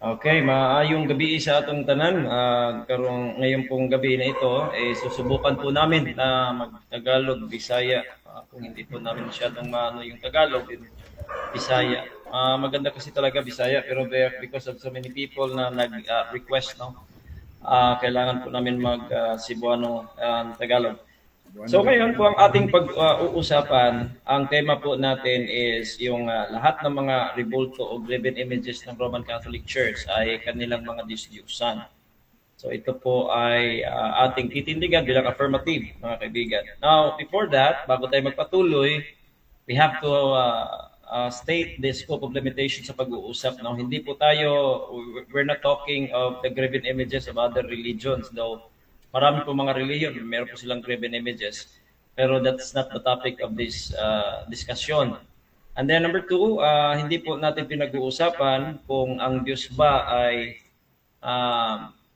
Okay, maayong gabi sa atong tanan. Karong ngayon pong gabi na ito, eh, susubukan po namin na mag-Tagalog, Bisaya. Kung hindi po namin masyadong maano yung Tagalog, then Bisaya. Maganda kasi talaga Bisaya, pero because of so many people na nag-request, no, kailangan po namin mag Cebuano and Tagalog. So ngayon po, ang ating pag-uusapan, ang tema po natin is yung lahat ng mga rebulto o graven images ng Roman Catholic Church ay kanilang mga Diyos-Diyusan. So ito po ay ating titindigan bilang affirmative, mga kaibigan. Now, before that, bago tayo magpatuloy, we have to state the scope of limitation sa pag-uusap. No? Hindi po tayo, we're not talking of the graven images of other religions, though marami po mga relihiyon, meron po silang graven images. Pero that's not the topic of this discussion. And then number two, hindi po natin pinag-uusapan kung ang Diyos ba ay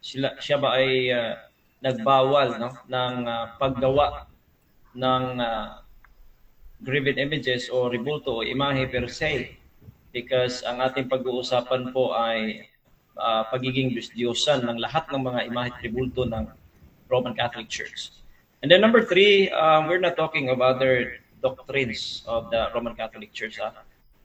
siya ba ay nagbawal, no, ng paggawa ng graven images o rebulto o imahe per se, because ang ating pag-uusapan po ay pagiging Diyos-Diyosan ng lahat ng mga imahe at rebulto ng Roman Catholic Church. And then number three, we're not talking of other doctrines of the Roman Catholic Church. Ah.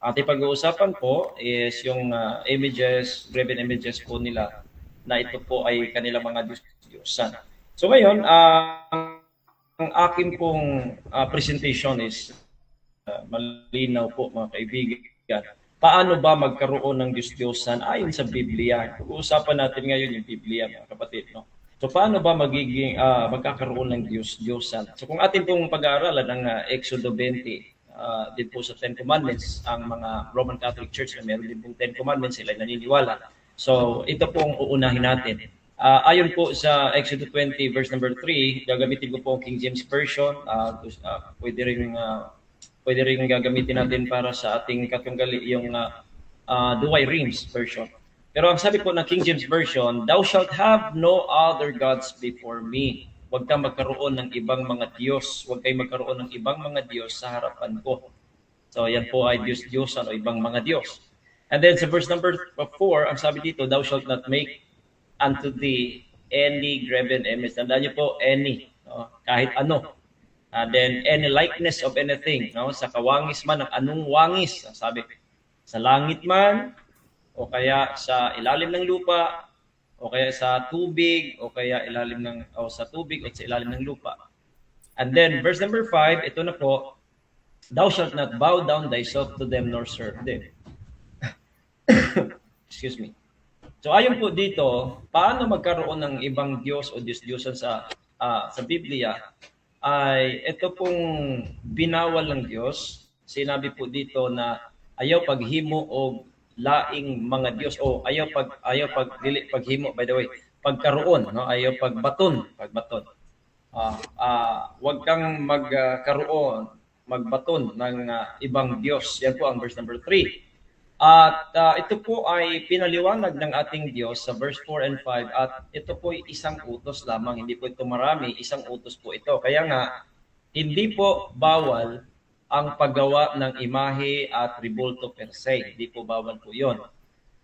Ating pag-uusapan po is yung images, graven images po nila na ito po ay kanilang mga Diyos-Diyosan. So ngayon, ang aking pong presentation is malinaw po, mga kaibigan. Paano ba magkaroon ng Diyos-Diyosan ayon sa Biblia? Pag-uusapan natin ngayon yung Biblia, mga kapatid. No? So paano ba magiging magkakaroon ng Diyos-Diyosan? So kung atin pong pag-aaralan ang Exodo 20, din po sa Ten Commandments, ang mga Roman Catholic Church na meron din pong Ten Commandments, sila ay naniniwala. So ito pong uunahin natin. Ayon po sa Exodo 20 verse number 3, gagamitin ko po ang King James Version. Pwede rin gagamitin natin para sa ating katunggali yung Douay Rheims version. Pero ang sabi po ng King James Version, "Thou shalt have no other gods before me." Huwag kang magkaroon ng ibang mga Diyos. Huwag kayong magkaroon ng ibang mga Diyos sa harapan ko. So yan po ay Diyos-Diyosan o ibang mga Diyos. And then sa verse number 4, ang sabi dito, "Thou shalt not make unto thee any graven image." Tandaan niyo po, any. No? Kahit ano. Then any likeness of anything. No? Sa kawangis man, ng anong wangis. Sabi, sa langit man, o kaya sa ilalim ng lupa, o kaya sa tubig, o kaya ilalim ng o sa tubig o sa ilalim ng lupa. And then verse number 5, ito na po, "Thou shalt not bow down thyself to them nor serve them." Excuse me. So ayon po dito, paano magkaroon ng ibang Diyos o Diyos-Diyosan sa Biblia ay ito pong binawal ng Diyos. Sinabi po dito na ayaw paghimo og laing mga Diyos o ayaw pag dili paghimo, by the way, pagkaroon, no, ayaw pagbaton, wag kang magkaroon, magbaton ng ibang Diyos. Yan po ang verse number 3 at ito po ay pinaliwanag ng ating Diyos sa verse 4 and 5 at ito po ay isang utos lamang, hindi po ito marami, isang utos po ito. Kaya nga hindi po bawal ang paggawa ng imahe at rebulto per se. Hindi po bawal po 'yon.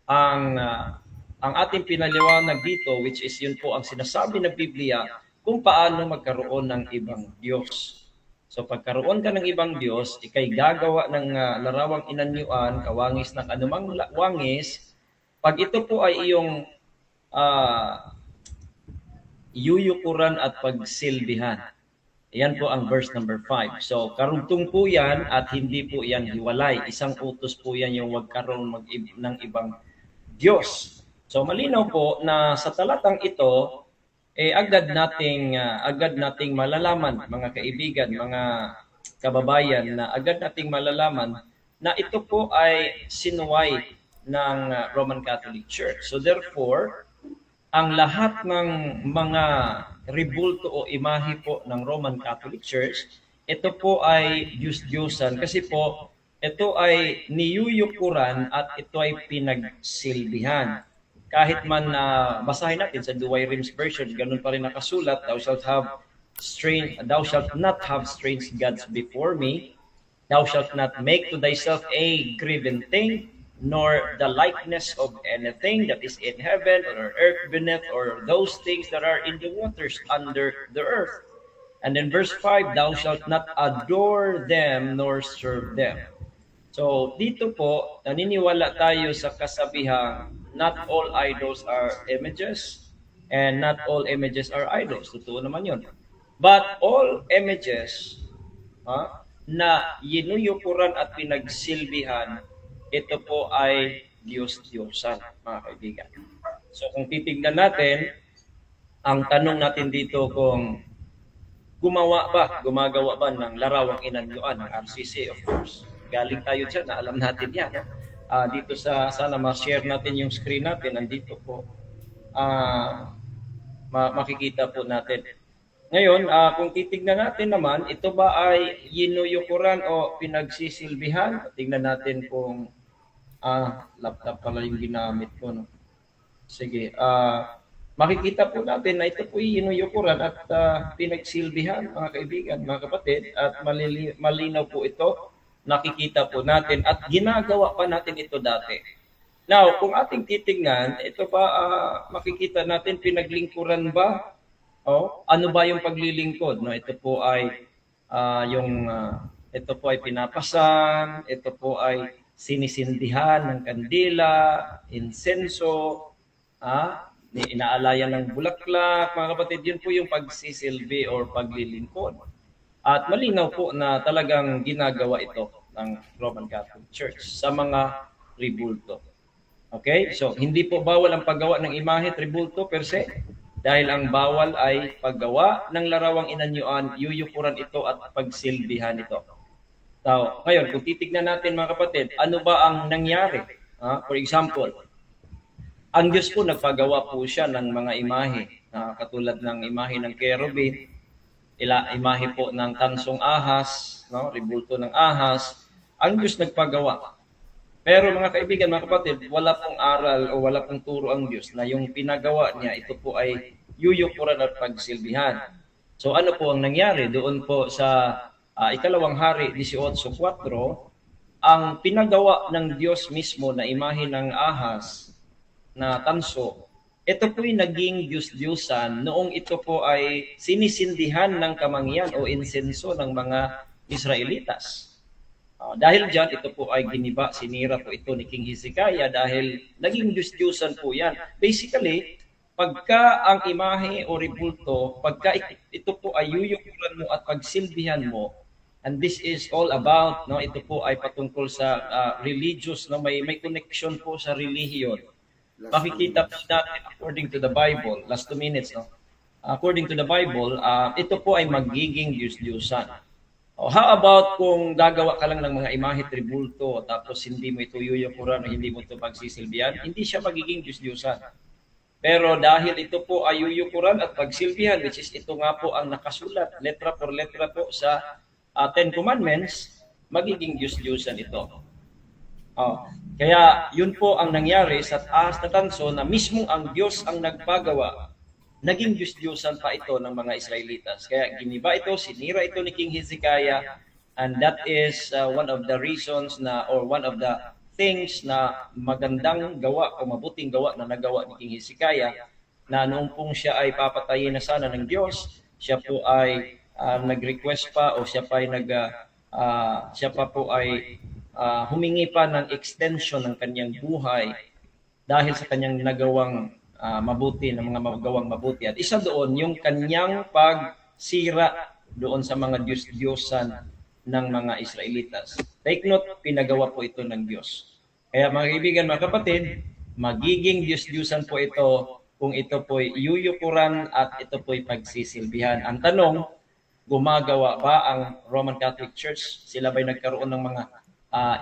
Ang ating pinaliwanag dito, which is yun po ang sinasabi ng Biblia kung paano magkaroon ng ibang Diyos. So pagkaroon ka ng ibang Diyos, ikay gagawa ng larawang inanyuan, kawangis ng anumang wangis, pag ito po ay iyong yuyukuran at pagsilbihan. Yan po ang verse number 5. So, karugtong po yan at hindi po yan hiwalay. Isang utos po yan, yung wag karoon ng ibang Diyos. So, malinaw po na sa talatang ito, eh, agad nating malalaman, mga kaibigan, mga kababayan, na agad nating malalaman na ito po ay sinuway ng Roman Catholic Church. So therefore, ang lahat ng mga rebulto o imahe po ng Roman Catholic Church, ito po ay Diyos-Diyosan kasi po ito ay niyuyukuran at ito ay pinagsilbihan. Kahit man na basahin natin sa Douay Rheims version, ganun pa rin nakasulat, "Thou shalt not have strange gods before me. Thou shalt not make to thyself a graven thing, Nor the likeness of anything that is in heaven or earth beneath or those things that are in the waters under the earth." And then verse 5, "Thou shalt not adore them nor serve them." So dito po, naniniwala tayo sa kasabihang not all idols are images and not all images are idols. Totoo naman yun. But all images na yinuyukuran at pinagsilbihan, ito po ay Diyos-Diyosan, mga kaibigan. So kung titignan natin, ang tanong natin dito kung gumagawa ba ng larawang inanyuan ng RCC, of course. Galing tayo dyan, na alam natin yan. Dito sa, sana ma-share natin yung screen natin, nandito po. Makikita po natin. Ngayon, kung titignan natin naman, ito ba ay yinuyukuran o pinagsisilbihan? Tingnan natin kung laptop pala yung ginamit ko. No? Sige. Makikita po natin na ito po ay yinuyukuran at pinagsilbihan, mga kaibigan, mga kapatid, at malinaw po ito. Nakikita po natin at ginagawa pa natin ito dati. Now, kung ating titignan, ito ba makikita natin, pinaglingkuran ba? Oh, ano ba yung paglilingkod? No, ito po ay pinapasan, ito po ay sinisindihan ng kandila, insenso, inaalayan ng bulaklak, mga kapatid, yun po yung pagsisilbi or paglilingkod. At malinaw po na talagang ginagawa ito ng Roman Catholic Church sa mga rebulto. Okay? So, hindi po bawal ang paggawa ng imahe at rebulto per se dahil ang bawal ay paggawa ng larawang inanyuan, yuyukuran ito at pagsilbihan ito. So, ngayon, kung titignan natin, mga kapatid, ano ba ang nangyari? For example, ang Diyos po, nagpagawa po siya ng mga imahe, katulad ng imahe ng kerubin, imahe po ng tansong ahas, no, rebulto ng ahas. Ang Diyos nagpagawa. Pero mga kaibigan, mga kapatid, wala pong aral o wala pong turo ang Diyos na yung pinagawa niya, ito po ay yuyukuran at pagsilbihan. So ano po ang nangyari? Doon po sa Ikalawang Hari 18.4, ang pinagawa ng Diyos mismo na imahe ng ahas na tanso, ito po'y naging Diyos-Diyusan noong ito po ay sinisindihan ng kamangyan o insenso ng mga Israelitas. Dahil dyan, ito po ay giniba, sinira po ito ni King Hezekiah dahil naging Diyos-Diyusan po yan. Basically, pagka ang imahe o rebulto, pagka ito po ay yuyukuran mo at pagsilbihan mo, and this is all about, no, ito po ay patungkol sa religious, no, may connection po sa religion. Makikita po natin according to the Bible, last 2 minutes, no? According to the Bible, ito po ay magiging Diyos-Diyusan. Oh, how about kung gagawa ka lang ng mga imahe, rebulto, tapos hindi mo ito yuyukuran o hindi mo ito pagsisilbihan, hindi siya magiging Diyos-Diyusan. Pero dahil ito po ay yuyukuran at pagsilbihan, which is ito nga po ang nakasulat, letra por letra po sa Ten Commandments, magiging Diyos-Diyusan ito. Oh, kaya yun po ang nangyari sa ahas na tanso na mismo ang Diyos ang nagpagawa, naging Diyos-Diyosan pa ito ng mga Israelitas. Kaya giniba ito, sinira ito ni King Hezekiah, and that is one of the reasons na or one of the things na magandang gawa o mabuting gawa na nagawa ni King Hezekiah na noong pong siya ay papatayin na sana ng Diyos, siya po ay nag-request pa o siya pa po ay humingi pa ng extension ng kanyang buhay dahil sa kanyang nagawang mabuti, ng mga magawang mabuti. At isa doon, yung kanyang pagsira doon sa mga Diyos-Diyosan ng mga Israelitas. Take note, pinagawa po ito ng Diyos. Kaya mga kaibigan, mga kapatid, magiging Diyos-Diyusan po ito kung ito po'y yuyukuran at ito po'y pagsisilbihan. Ang tanong, gumagawa ba ang Roman Catholic Church? Sila ba'y nagkaroon ng mga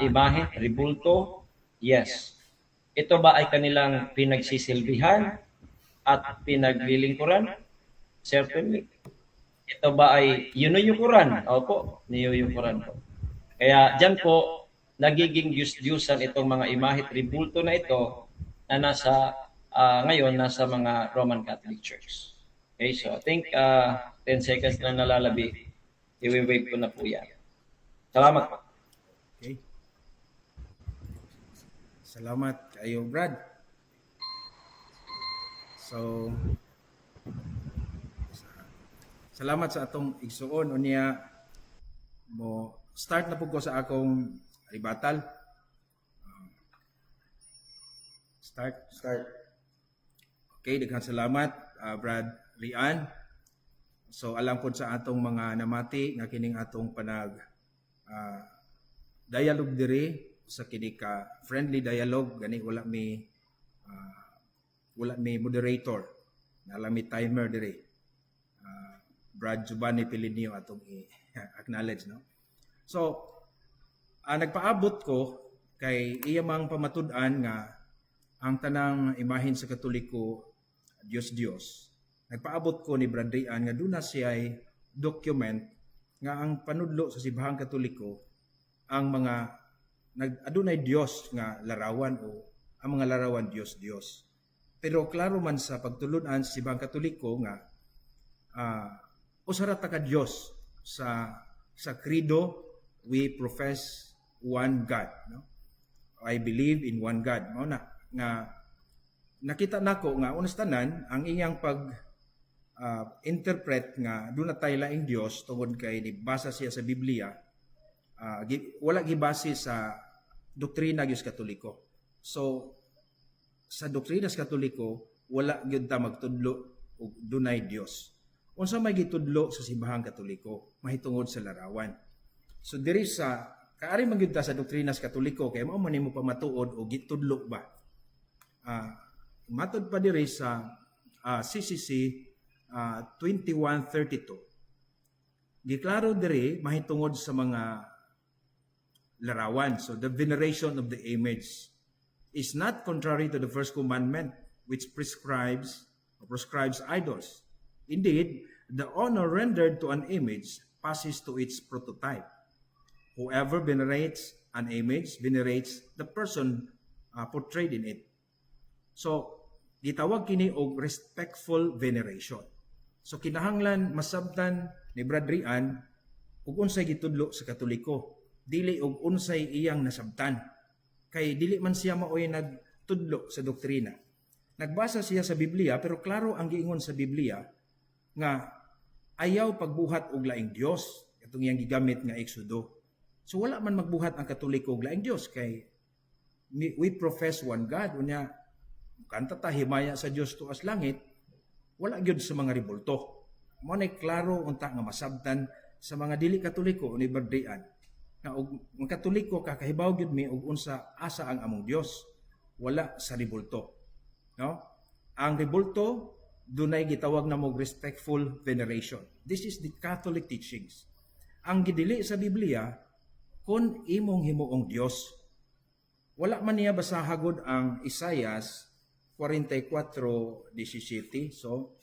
imahe, rebulto? Yes. Ito ba ay kanilang pinagsisilbihan at pinaglilingkuran? Certainly. Ito ba ay yunuyukuran? Opo, niyuyukuran po. Kaya dyan po, nagiging Diyos-Diyusan itong mga imahe, rebulto na ito na nasa ngayon nasa mga Roman Catholic Church. Okay, so I think 10 seconds na nalalabi. I-wave ko na po yan. Salamat po. Okay. Salamat kayo, Brad. So, salamat sa atong igsuon. Unya mo start na pud ko sa akong rebuttal. Start. Start. Okay, daghang salamat, Brad Rian. So alam pod sa atong mga namati nga kining atong panag dialogue diri sa kini ka friendly dialogue, gani wala mi moderator, naa mi timer diri. Brad Giovanni Pilinio atong i-acknowledge, no? So nagpaabot ko kay iya mang pamatud-an nga ang tanang imahen sa Katoliko Dios Dios. Nagpaabot ko ni Brad Rian nga duna siya document nga ang panudlo sa Simbahang Katoliko, ang mga nag adunay Dios nga larawan o ang mga larawan Dios Dios. Pero klaro man sa pagtulunan sa Simbahang Katoliko nga usa ra ta ka Dios. Sa credo, we profess one God, no? I believe in one God. Mao na nga nakita nako nga unas tanan ang iyang pag interpret nga duna tay laing Dios tungod kay nibasa siya sa Biblia, wala gibase sa doktrina gyud sa Katoliko. So sa doktrina sa Katoliko, wala gyud ta magtudlo og dunay Dios. Unsa may gitudlo sa Simbahang Katoliko mahitungod sa larawan? So diri sa kaari man gyud ta sa doktrina sa Katoliko kay mao man nimo pamatuod o gitudlo ba. Matod pa diri sa CCC 2132. Giklaro diri mahitungod sa mga larawan. So the veneration of the image is not contrary to the first commandment, which prescribes or proscribes idols. Indeed, the honor rendered to an image passes to its prototype. Whoever venerates an image venerates the person portrayed in it. So, gitawag kini og respectful veneration. So kinahanglan masabtan ni Brad Rian ug unsay gitudlo sa Katoliko, dili og unsay iyang nasabtan. Kay dili man siya maoy nagtudlo sa doktrina. Nagbasa siya sa Biblia, pero klaro ang giingon sa Biblia nga ayaw pagbuhat og laing Dios, itong iyang gigamit nga Exodo. So wala man magbuhat ang Katoliko og laing Dios kay we profess one God. Unya kanta ta, "Himaya sa Dios tuas langit," wala gyud sa mga rebulto. Mo nay klaro unta nga masabtan sa mga dili Katoliko ni Brad Rian nga og ang Katoliko, kakahibaw gyud mi og unsa asa ang among Dios, wala sa rebulto, no? Ang rebulto, dunay gitawag na og respectful veneration. This is the Catholic teachings. Ang gidili sa Biblia kung imong himuong Dios. Wala man niya basahagod ang Isaias 44:17. So,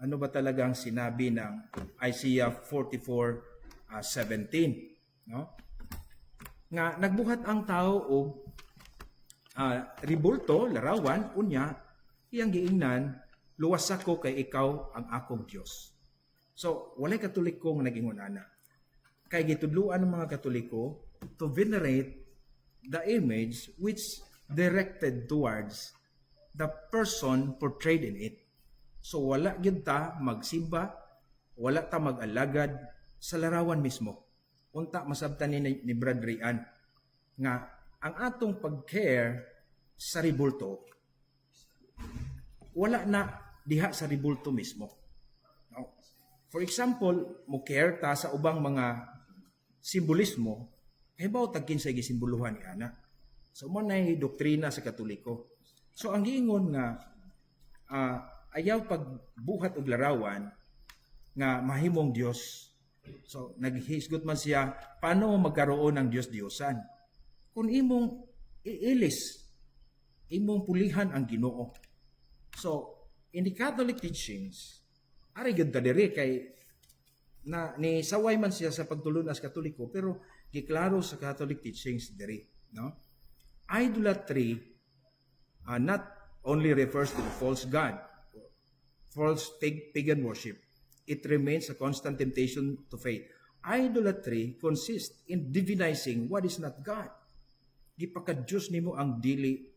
ano ba talagang sinabi ng Isaiah 44:17? No? Nga nagbuhat ang tao og ribulto, larawan, unya, iyang giingnan, "Luwas ako kay ikaw ang akong Dios." So, walay Katoliko nga nag-ingon ana. Kay gitudluan ng mga Katoliko to venerate the image which directed towards the person portrayed in it. So wala gyud ta magsimba, wala ta mag-alagad sa larawan mismo. Unta masabtan ni Brad Rian nga ang atong pag-care sa ribulto wala na diha sa ribulto mismo. No? For example, mo care ta sa ubang mga simbolismo, kahibaw tag kinsay gisimboluhan ni ana. So mo nay doktrina sa Katoliko. So ang giingon nga ayaw pagbuhat og larawan nga mahimong Dios. So naghisgot man siya, paano magkaroon ng Dios Diosan? Kung imong iilis, imong pulihan ang Ginoo. So in the Catholic teachings, ari gyud ta diri kay na ni saway man siya sa pagtulon as Katoliko, pero giklaro sa Catholic teachings diri, no? Idolatry not only refers to the false god, false pagan worship. It remains a constant temptation to faith. Idolatry consists in divinizing what is not God. Gipaka-Diyos nimo ang dili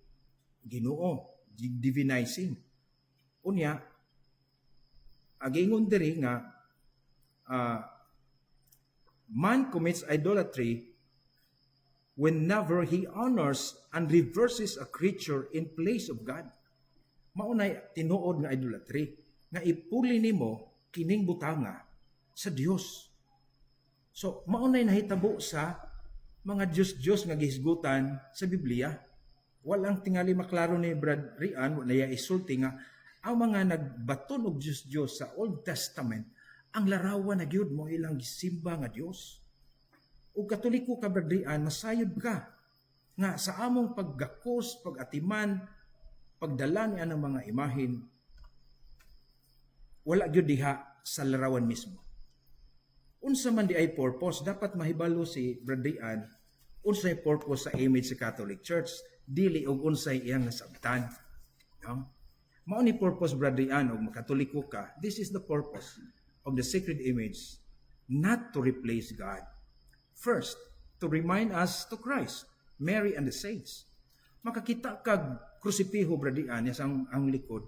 Ginoo, divinizing. Unya, agingon diri nga man commits idolatry whenever he honors and reverences a creature in place of God. Maunay tinuod nga idolatry nga ipuli nimo kining butanga sa Dios. So maunay nahitabo sa mga Diyos-Diyos nga gihisgutan sa Biblia. Walang tingali maklaro ni Brad Rian, wala niya isulti nga ang mga nagbaton og Diyos-Diyos sa Old Testament, ang larawan na gyud mo ilang gisimba nga Dios. Ug Katoliko ka, Brad Rian, masayod ka nga sa among paggakos, pag-atiman, pagdala ni anang mga imahin, wala gyud diha sa larawan mismo. Unsa man di ay purpose, dapat mahibalo si Brad Rian unsay purpose sa image sa Catholic Church, dili og unsay iyang nasabtan. No? Mao ni purpose, Brad Rian, og makatoliko ka, this is the purpose of the sacred image, not to replace God. First, to remind us to Christ, Mary and the saints. Makakita kag krusipiho, Brad Rian, ang likod.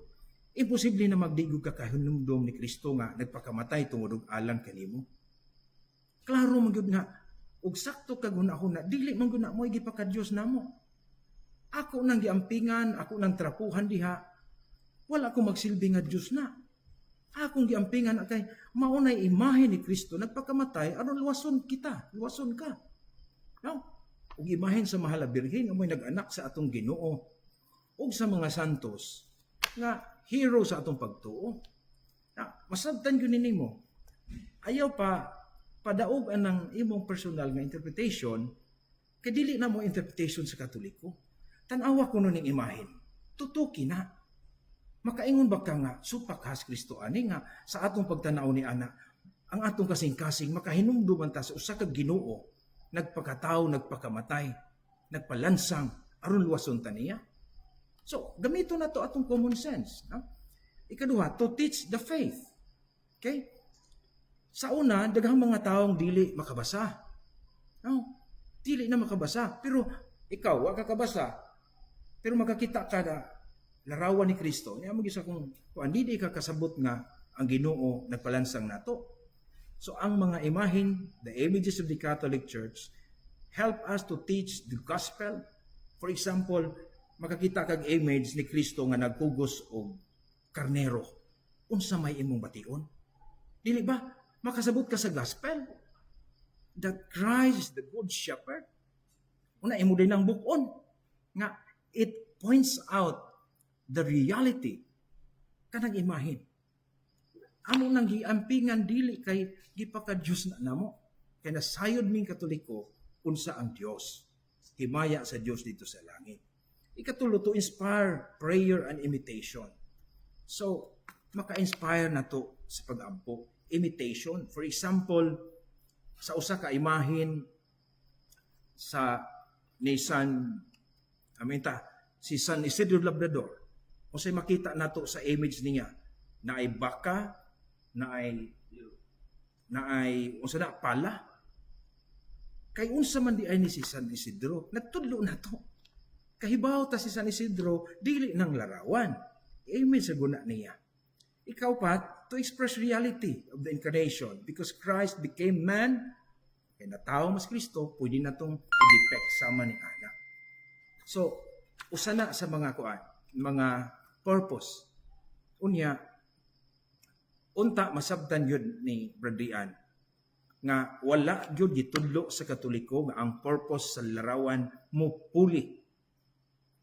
Imposible na magdigog ka kahinumdom ni Kristo nga nagpakamatay tungod og alang kanimo. Klaro man gyud nga ug sakto kag hunahuna, dili man gyud na mo gipaka-Dios namo. Ako nang giampingan, ako nang trapuhan diha. Wala ko magsilbi nga Dios na. Akong giampingan kay maunay imahe ni Kristo nagpakamatay aron luwason kita, luwason ka. No? Ug imahen sa Mahal na Birhen, amoy nag-anak sa atong Ginoo, ug sa mga santos nga hero sa atong pagtuo. Na, masabtan gyud nimo. Ayaw pa padaog anang imong personal nga interpretation kay dili na mo interpretation sa Katoliko. Tan-awa kuno ning imahen. Tutuki na. Makaingon ba ka nga supak has Kristo ani nga sa atong pagtanaw ni ana ang atong kasing-kasing makahinumdum ta sa usa ka Ginoo nagpakatawo, nagpakamatay, nagpalansang aron luwason ta niya? So, gamito na to atong common sense, no? Ikaduha, to teach the faith. Okay? Sa una, daghang mga taong dili makabasa. No? Dili na makabasa. Pero ikaw, wa ka kabasa. Pero makakita ka na larawan ni Kristo. Niya mo gisa kung dili ka kasabot nga ang Ginoo nagpalansang nato. So ang mga imahin, the images of the Catholic Church, help us to teach the gospel. For example, makakita kag image ni Kristo nga nagkugos og karnero. Unsa may imong bation? Dili ba makasabot ka sa gospel? That Christ is the good shepherd. Una imo din ang bukon nga it points out the reality kanang imahin. Amo nang giampingan dili kay gipaka-Dios na namo. Kay nasayod ming Katoliko unsa ang Dios. Himaya sa Dios dito sa langit. Ikatulo, to inspire prayer and imitation. So, maka-inspire na to sa pag-ampo. Imitation. For example, sa usa ka imahin sa ni San Aminta, si San Isidro Labrador, unsay makita nato sa image niya? Na ay baka, na ay unsa na pala. Kay unsa man di ay ni si San Isidro, nagtudlo na to. Kahibaw ta si San Isidro dili nang larawan. Image sa guna niya. Ikaw pa, to express reality of the incarnation because Christ became man, kay natawo mas Kristo, pwede na tong i-depict sama ni ana. So, usa na sa mga kuan, mga purpose. Unya, unta masabtan yun ni Bradian nga wala gyud gitudlo sa Katoliko nga ang purpose sa larawan mo puli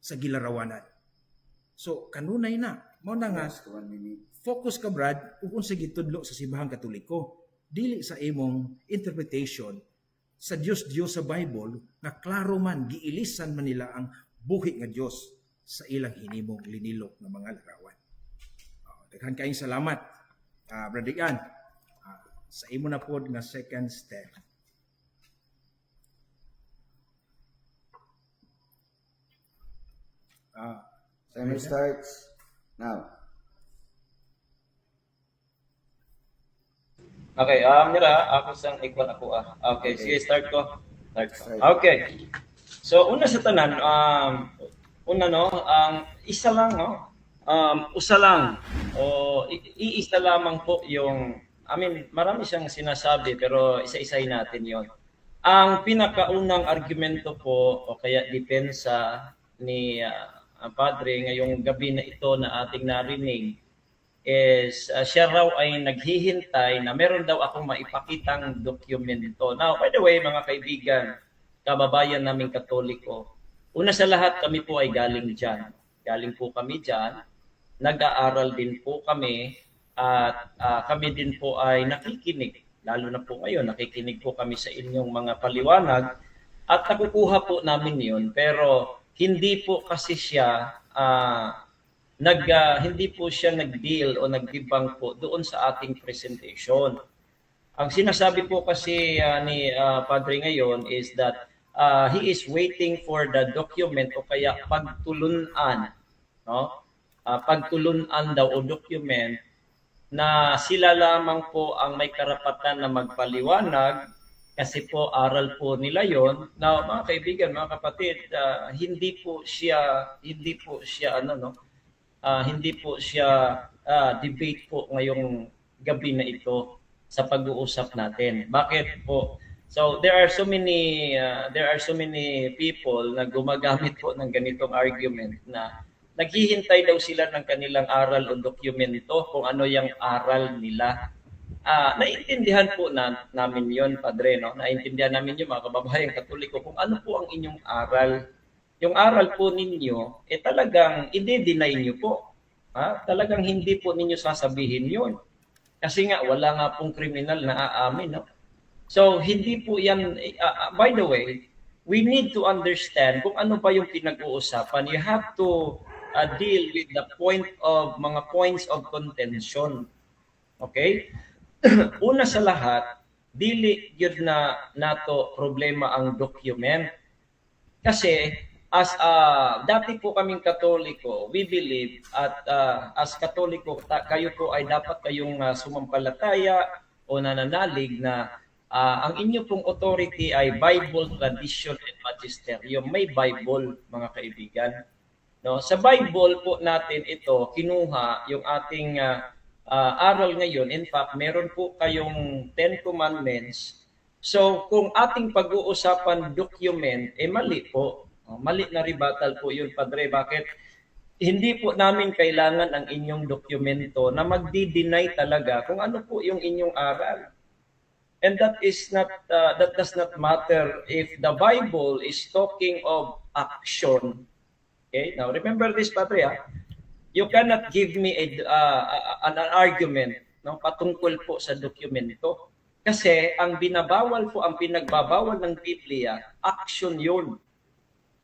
sa gilarawanan. So kanunay na mo na nga Last 1 minute. Focus ka, Brad, ug unsa gitudlo sa simbahang Katoliko, dili sa imong interpretation sa Dios Dios sa Bible nga klaro man giilisan man nila ang buhi nga Dios sa ilang hinimong linilok nga mga larawan. Oh, daghan kayong salamat, Brad Ian. Sa imo na pod nga second step. Timer starts now. Okay, nira, ako sang ikuan ako ah. Okay, Okay. sige, start ko. Start ko. Start. Okay. So una sa tanan, una, no, ang isa lang, no, usa lang o iisa lamang po yung, I mean, marami siyang sinasabi pero isa-isahin natin 'yon. Ang pinakaunang argumento po o kaya depensa ni ang padre ngayong gabi na ito na ating narinig is siya raw ay naghihintay na meron daw akong maipakitang dokumento. Now, by the way, mga kaibigan, kababayan naming Katoliko, una sa lahat, kami po ay galing dyan. Galing po kami dyan. Nag-aaral din po kami at kami din po ay nakikinig. Lalo na po ngayon, nakikinig po kami sa inyong mga paliwanag at nakukuha po namin yun. Pero hindi po kasi siya hindi po siya nag-deal o nag-debunk po doon sa ating presentation. Ang sinasabi po kasi ni Padre ngayon is that he is waiting for the document o kaya pagtulunan, no? Pagtulunan daw o document na sila lamang po ang may karapatan na magpaliwanag kasi po aral po nila yon. Now, mga kaibigan, mga kapatid, hindi po siya ano, no? Hindi po siya debate po ngayong gabi na ito sa pag-uusap natin. Bakit po? So there are so many people na gumagamit po ng ganitong argument na naghihintay daw sila ng kanilang aral o dokumento kung ano yung aral nila. Naiintindihan po namin yon, Padre, no? Naiintindihan namin yun, mga kababayan Katoliko, kung ano po ang inyong aral. Yung aral po ninyo, eh talagang i-deny niyo po. Ha? Talagang hindi po ninyo sasabihin yun. Kasi nga, wala nga pong kriminal na aamin. No? So, hindi po yan, by the way, we need to understand kung ano ba yung pinag-uusapan. You have to deal with the point of, mga points of contention. Okay? Una sa lahat, dili gyud na nato problema ang document. Kasi as dati po kaming Katoliko, we believe at as Katoliko, kayo po ay dapat kayong sumampalataya o nananalig na ang inyo pong authority ay Bible, tradition, and magisterium. May Bible, mga kaibigan. No, sa Bible po natin ito kinuha yung ating aral ngayon. In fact, meron po kayong Ten Commandments. So, kung ating pag-uusapan document, eh mali po. Oh, mali na rebuttal po yun, Padre. Bakit? Hindi po namin kailangan ang inyong dokumento na magdi-deny talaga kung ano po yung inyong aral. And that does not matter if the Bible is talking of action. Okay? Now remember this, Padre, ah. You cannot give me an argument, no, patungkol po sa dokumento. Kasi ang binabawal po, ang pinagbabawal ng Biblia, action yun.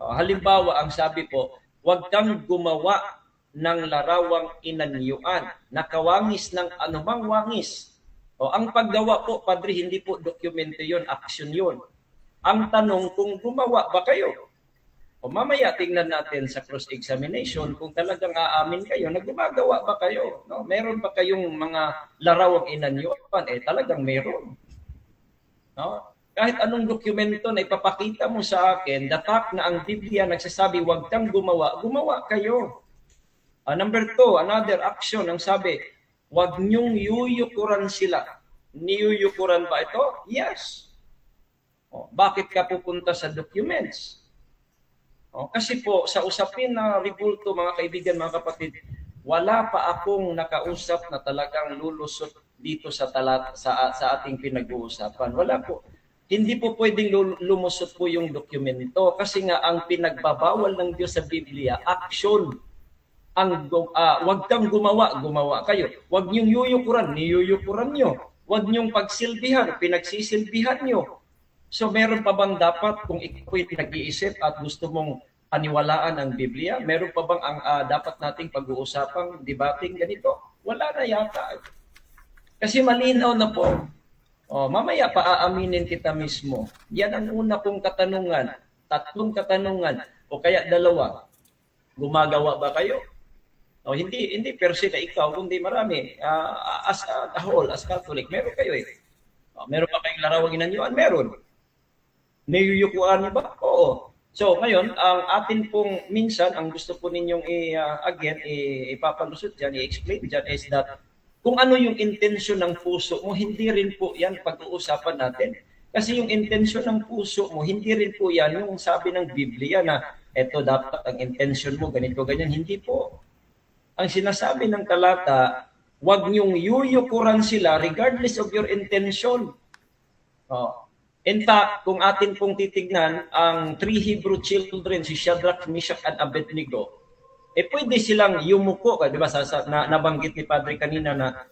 Halimbawa, ang sabi po, huwag kang gumawa ng larawang inanyuan, nakawangis ng anumang wangis. O, ang paggawa po, Padre, hindi po dokumento yun, action yun. Ang tanong kung gumawa ba kayo? O mamaya tingnan natin sa cross-examination kung talagang aamin kayo na gumagawa ba kayo. No? Meron ba kayong mga larawang inanyuan? Eh talagang meron. No? Kahit anong dokumento na ipapakita mo sa akin, the fact na ang Biblia nagsasabi huwag kang gumawa, gumawa kayo. Number two, another action, ang sabi, huwag niyong yuyukuran sila. Niyuyukuran ba ito? Yes. O, bakit ka pupunta sa documents? O, kasi po, sa usapin na rebulto, mga kaibigan, mga kapatid, wala pa akong nakausap na talagang lulusot dito sa talat sa ating pinag-uusapan. Wala po. Hindi po pwedeng lumusot po yung dokumento kasi nga ang pinagbabawal ng Diyos sa Biblia, action. Wag kang gumawa, gumawa kayo. Wag niyong yuyukuran, niyuyukuran niyo. Wag niyong pagsilbihan, pinagsisilbihan niyo. So meron pa bang dapat, kung ikaw nag-iisip at gusto mong paniwalaan ang Biblia, meron pa bang ang dapat nating pag-uusapang debating ganito? Wala na yata. Kasi malinaw na po. O, mamaya pa aaminin kita mismo. Yan ang una kong katanungan. Tatlong katanungan o kaya dalawa. Gumagawa ba kayo? O, hindi hindi per se na ikaw, kundi marami. As a whole, as Catholic, meron kayo eh. O, meron ba kayong larawang inanyuan? Meron. Niyuyukuan niyo ba? Oo. So ngayon, ang atin pong minsan, ang gusto po ninyong again, ipapalusot dyan, i-explain dyan is that kung ano yung intention ng puso mo, hindi rin po yan pag-uusapan natin. Kasi yung intention ng puso mo, hindi rin po yan yung sabi ng Biblia na eto dapat ang intention mo, ganito, ganyan. Hindi po. Ang sinasabi ng talata, huwag niyong yuyukuran sila regardless of your intention. Oh. In fact, kung atin pong titignan, ang three Hebrew children, si Shadrach, Meshach, and Abednego, eh pwede silang yumuko, di ba? Sa, nabanggit ni Padre kanina na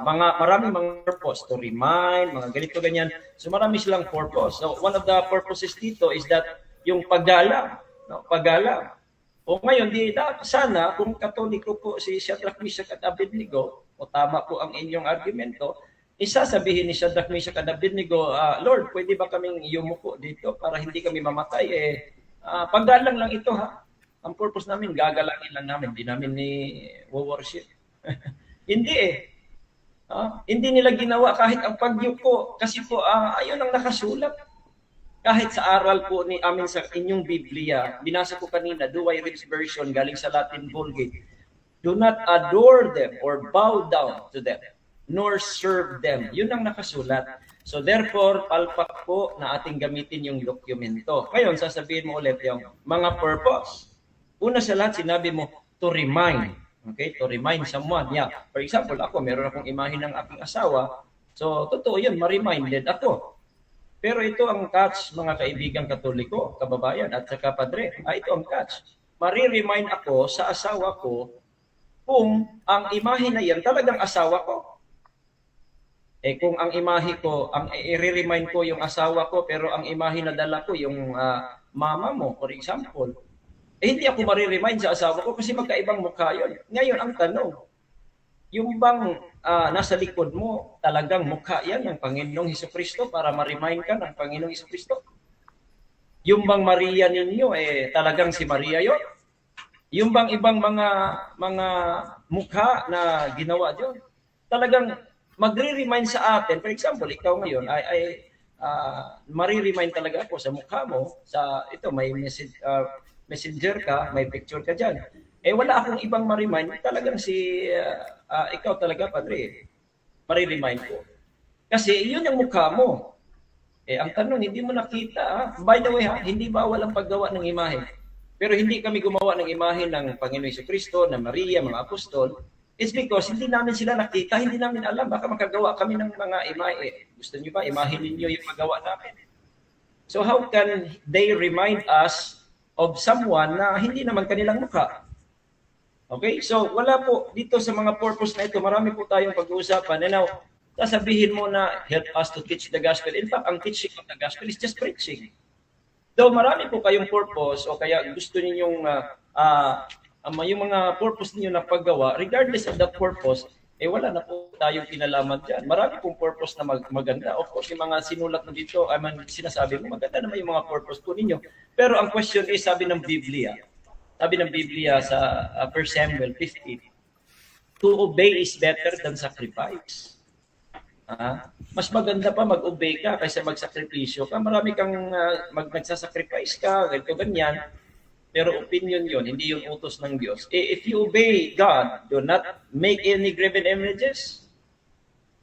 mga maraming mga purpose to remind, mga ganito ganyan. So marami silang purpose. So one of the purposes dito is that yung paggalang, no? Paggalang. O ngayon, di sana kung Katoliko po si Shadrach, Meshach at Abednego, o tama po ang inyong argumento, isasabihin ni Shadrach, Meshach at Abednego, "Lord, pwede ba kaming yumuko dito para hindi kami mamatay? Eh, paggalang lang ito ha. Ang purpose namin, gagalangin lang namin, hindi namin ni worship." Hindi eh. Hindi nila ginawa kahit ang pagyuko kasi po ayun ang nakasulat. Kahit sa aral po ni amin sa inyong Biblia, binasa ko kanina, Douay-Rheims version galing sa Latin Vulgate. "Do not adore them or bow down to them, nor serve them." Yun ang nakasulat. So therefore, palpak po na ating gamitin yung dokumento. Ngayon, sasabihin mo ulit yung mga purpose. Una sa lahat, sinabi mo, to remind. Okay? To remind someone. Yeah. For example, ako, meron akong imahe ng aking asawa. So, totoo yun, ma-reminded ako. Pero ito ang catch, mga kaibigang Katoliko, kababayan, at saka padre. Ito ang catch. Mari-remind ako sa asawa ko kung ang imahe na yan talagang asawa ko. Eh kung ang imahe ko, ang i-remind ko yung asawa ko, pero ang imahe na dala ko yung mama mo, for example, eh hindi ako mari-remind sa asawa ko kasi magkaibang mukha yun. Ngayon, ang tanong, yung bang nasa likod mo, talagang mukha yan ng Panginoong Kristo para ma-remind ka ng Panginoong Kristo? Yung bang Maria ninyo, eh talagang si Maria yon? Yung bang ibang mga mukha na ginawa diyon? Talagang magre-remind sa atin. For example, ikaw ngayon ay mari-remind talaga ako sa mukha mo, sa ito may message, messenger ka, may picture ka diyan. Eh wala akong ibang ma-remind, talagang si ikaw talaga, Padre. Mari-remind ko. Kasi yun ang mukha mo. Eh ang tanong, hindi mo nakita. Ah. By the way, ha, hindi bawal ang paggawa ng imahe. Pero hindi kami gumawa ng imahe ng Panginoon Kristo, na Maria, mga apostol. It's because hindi namin sila nakita, hindi namin alam. Baka makagawa kami ng mga imahe. Gusto niyo ba, imahe ninyo yung magawa namin? So how can they remind us of someone na hindi naman kanilang mukha? Okay? So wala po dito sa mga purpose na ito, marami po tayong pag-uusapan. And now, sasabihin mo na help us to teach the gospel. In fact, ang teaching of the gospel is just preaching. Though marami po kayong purpose o kaya gusto ninyong yung mga purpose niyo na paggawa, regardless of that purpose, eh wala na po tayong kinalaman dyan. Marami pong purpose na maganda. Of course, yung mga sinulat mo dito, I mean, sinasabi mo, maganda naman yung mga purpose po ninyo. Pero ang question is, sabi ng Biblia sa 1 Samuel 15, to obey is better than sacrifice. Mas maganda pa mag-obey ka kaysa magsakripisyo ka. Marami kang nagsasacrifice ka, ganito ganyan. Pero opinion yon, hindi yung utos ng Diyos. Eh, if you obey God, do not make any graven images,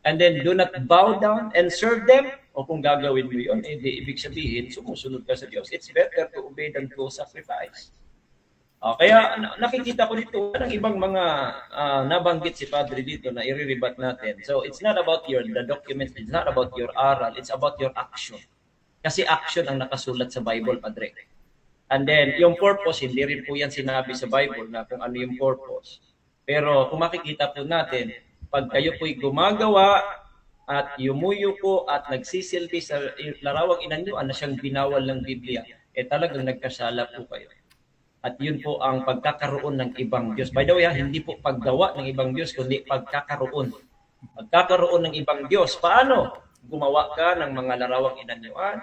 and then do not bow down and serve them, o kung gagawin mo yun, eh, di ibig sabihin, sumusunod ka sa Diyos. It's better to obey than to sacrifice. Kaya nakikita ko dito ng ibang mga nabanggit si Padre dito na i-rebut natin. So it's not about your the documents, it's not about your aral, it's about your action. Kasi action ang nakasulat sa Bible, Padre. And then, yung purpose, hindi rin po yan sinabi sa Bible na kung ano yung purpose. Pero kung makikita po natin, pag kayo po'y gumagawa at yumuyuko at nagsisilbi sa larawang inanyuan na siyang binawal ng Biblia, eh talagang nagkasala po kayo. At yun po ang pagkakaroon ng ibang Diyos. By the way, ha, hindi po paggawa ng ibang Diyos, kundi pagkakaroon. Pagkakaroon ng ibang Diyos. Paano? Gumawa ka ng mga larawang inanyuan,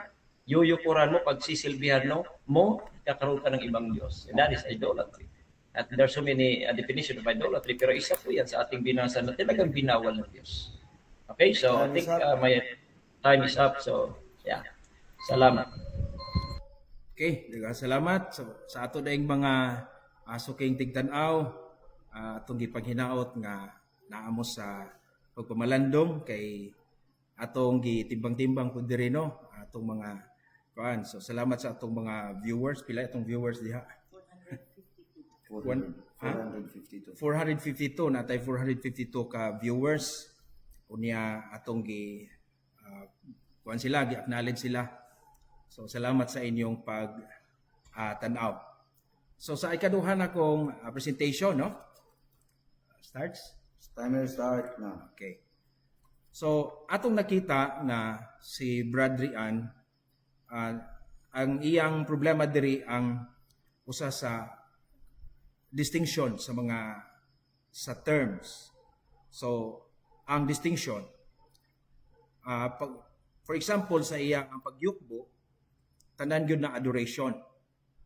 yuyukuran mo, pagsisilbihan mo, kakaroon ka ng ibang Diyos. And that is idolatry. At there's so many definition of idolatry, pero isa po yan sa ating binasa na talagang binawal ng Diyos. Okay, so I Time think is up. My time is up. So, yeah. Salamat. Okay, daghang salamat. So, sa ato daing mga suking tigtan-aw, atong gipaghinaot nga naa mo sa pagpamalandong kay atong gitimbang-timbang pud diri, no, atong mga kuan. So salamat sa atong mga viewers. Pila atong viewers diha? 400, Ha? 452. 452 na tay, 452 ka viewers. Unya atong gi kuan sila, gi acknowledge sila. So salamat sa inyong pag tan-aw. So sa ikaduha na kong presentation, no, starts. Timer start now. Okay. So, atong nakita nga si Brad Rian, ang iyang problema diri ang usa sa distinction sa mga sa terms. So, ang distinction, pag, for example, sa iya ang pagyukbo, tanan gyud na adoration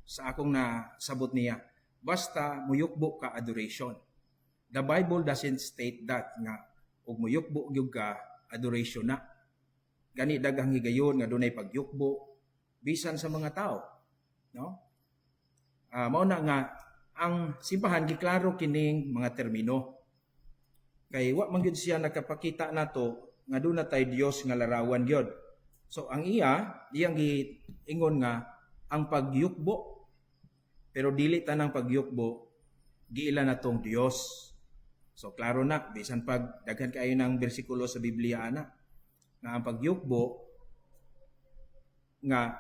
sa akong nasabot niya. Basta muyukbo ka, adoration. The Bible doesn't state that nga ug muyukbo gyud ka, adoration na. Gani daghang higayon nga dunay pagyukbo bisan sa mga tao, no? Mao na nga ang simbahan giklaro kining mga termino. Kay wa man gyud siya nakapakita nato nga duna tay Dios nga larawan gyud. So ang iya, iyang giingon nga ang pagyukbo, pero dili tanang pagyukbo giila natong Dios. So klaro na, bisan pag daghan kaayo ng bersikulo sa Biblia ana nga ang pagyukbo nga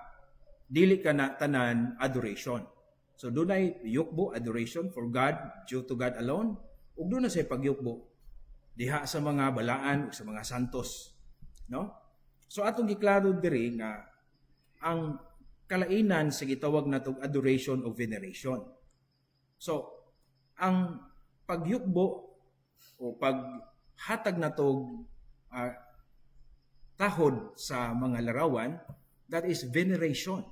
dili ka na tanan adoration. So dunay yukbo, adoration for God, due to God alone, ug duna say pagyukbo diha sa mga balaan ug sa mga santos, no? So atong giklaro diri nga ang kalainan sa gitawag natong adoration o veneration. So ang pagyukbo o paghatag natog tahod sa mga larawan, that is veneration.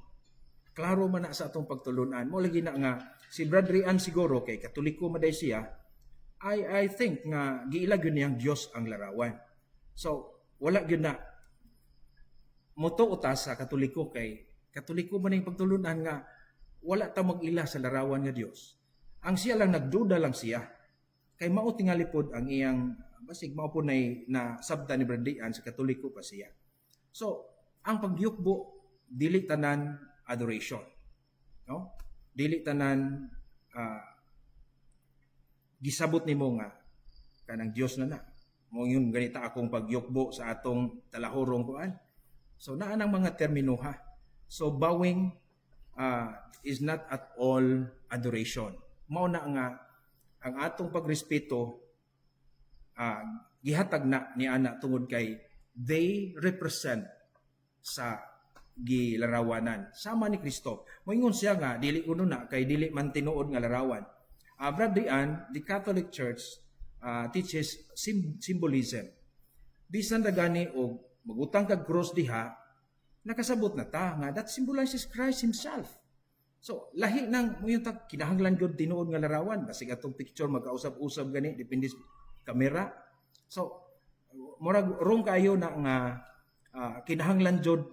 Klaro man na sa atong pagtulunan. Mo lagi na nga si Brad Rian siguro kay Katoliko man day siya, I think nga giila gyud niyang Dios ang larawan. So wala gyud na motuo ta sa Katoliko kay Katoliko man ang pagtulunan nga wala ta mag-ila sa larawan nga Dios. Ang siya lang, nagduda lang siya. Kay mao tingali pod ang iyang basig mao po nay na sabta ni Brad Rian sa Katoliko pa siya. So, ang pagyukbo dili tanan adoration. No? Dili tanan gisabot nimo nga kanang Dios na na. Mo yun ganita akong pagyukbo sa atong talahurong kuan. So naa nang mga termino ha. So bowing is not at all adoration. Mao na nga ang atong pagrespeto gihatag na ni ana tungod kay they represent sa gilarawanan sama ni Kristo. Moingon siya nga dili kuno na kay dili man tinuod nga larawan. Brad Rian, the Catholic Church teaches symbolism. Bisan ra gani og magutang kag cross diha, nakasabot na ta nga that symbolizes Christ himself. So lahi nang mo yung tag kinahanglan gyud tinuod nga larawan, basig atong picture magkausap-usap gani, depende sa kamera. So murag wrong kaayo na nga kinahanglan jud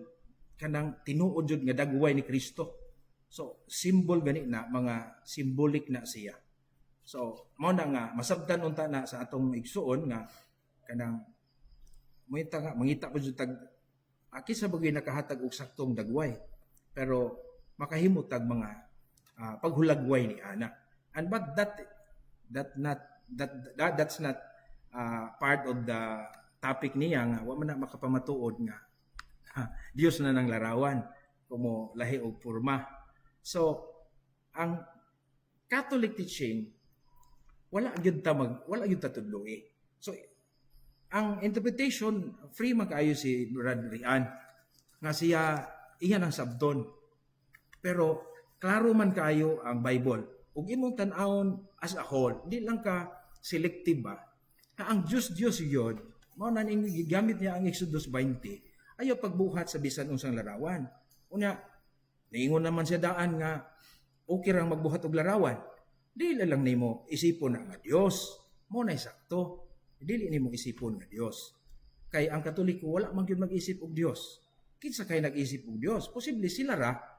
kanang tinuod jud nga dagway ni Kristo. So symbol gani na, mga symbolic na siya. So mao na nga masabtan unta na sa atong igsuon nga kanang mangita nga mangita pa jud tag aki sa bagay nakahatag og saktong dagway, pero makahimo tag mga paghulagway ni ana. And but that that not that, that that's not part of the topic niya nga wa man na makapamatuod nga Dios na nang larawan kumo lahi og porma. So ang Catholic teaching, wala gyud ta tudloi. So ang interpretation, free man kaayo si Brad Rian nga siya iya nang sabton. Pero klaro man kaayo ang Bible. Ug imong tan-awon as a whole, di lang ka selective ba? Na ang Dios, Dios yun, mao na ning gigamit niya ang Exodus 20, ayaw pagbuhat sa bisan unsang larawan. Unya, niingon naman siya daan nga okay rang magbuhat og larawan. Dili lang nimo isipon na nga Dios. Mo na sakto. Dili nimo isipon nga Dios. Kay ang Katoliko wala man gyud mag-isip og Dios. Kinsa kay nag-isip og Dios? Posible sila ra.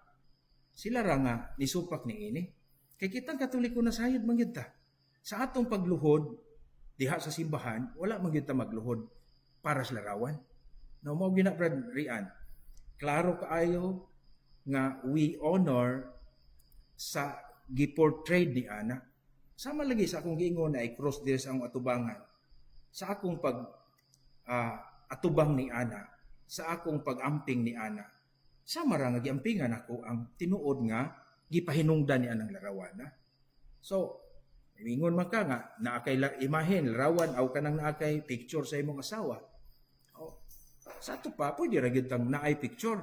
Sila ra nga nisupak ni ini. Kay kitang Katoliko nasayod man gyud ta. Sa atong pagluhod diha sa simbahan, wala man gyud ta magluhod para sa larawan. No, mao gyud na, Brad Rian. Klaro kaayo nga we honor sa giportray ni ana. Sama lagi sa akong giingon na i-cross diri sa akong atubangan. Sa akong pag atubang ni ana, sa akong pag-amping ni ana. Sama ra nga giampingan ako ang tinuod nga gipahinungdan ni anang larawan na. So, ingon man ka nga naa kay imahen, larawan aw kanang naa kay picture sa imong asawa. Oh, sa ato pa pwede ra gyud tang naay picture.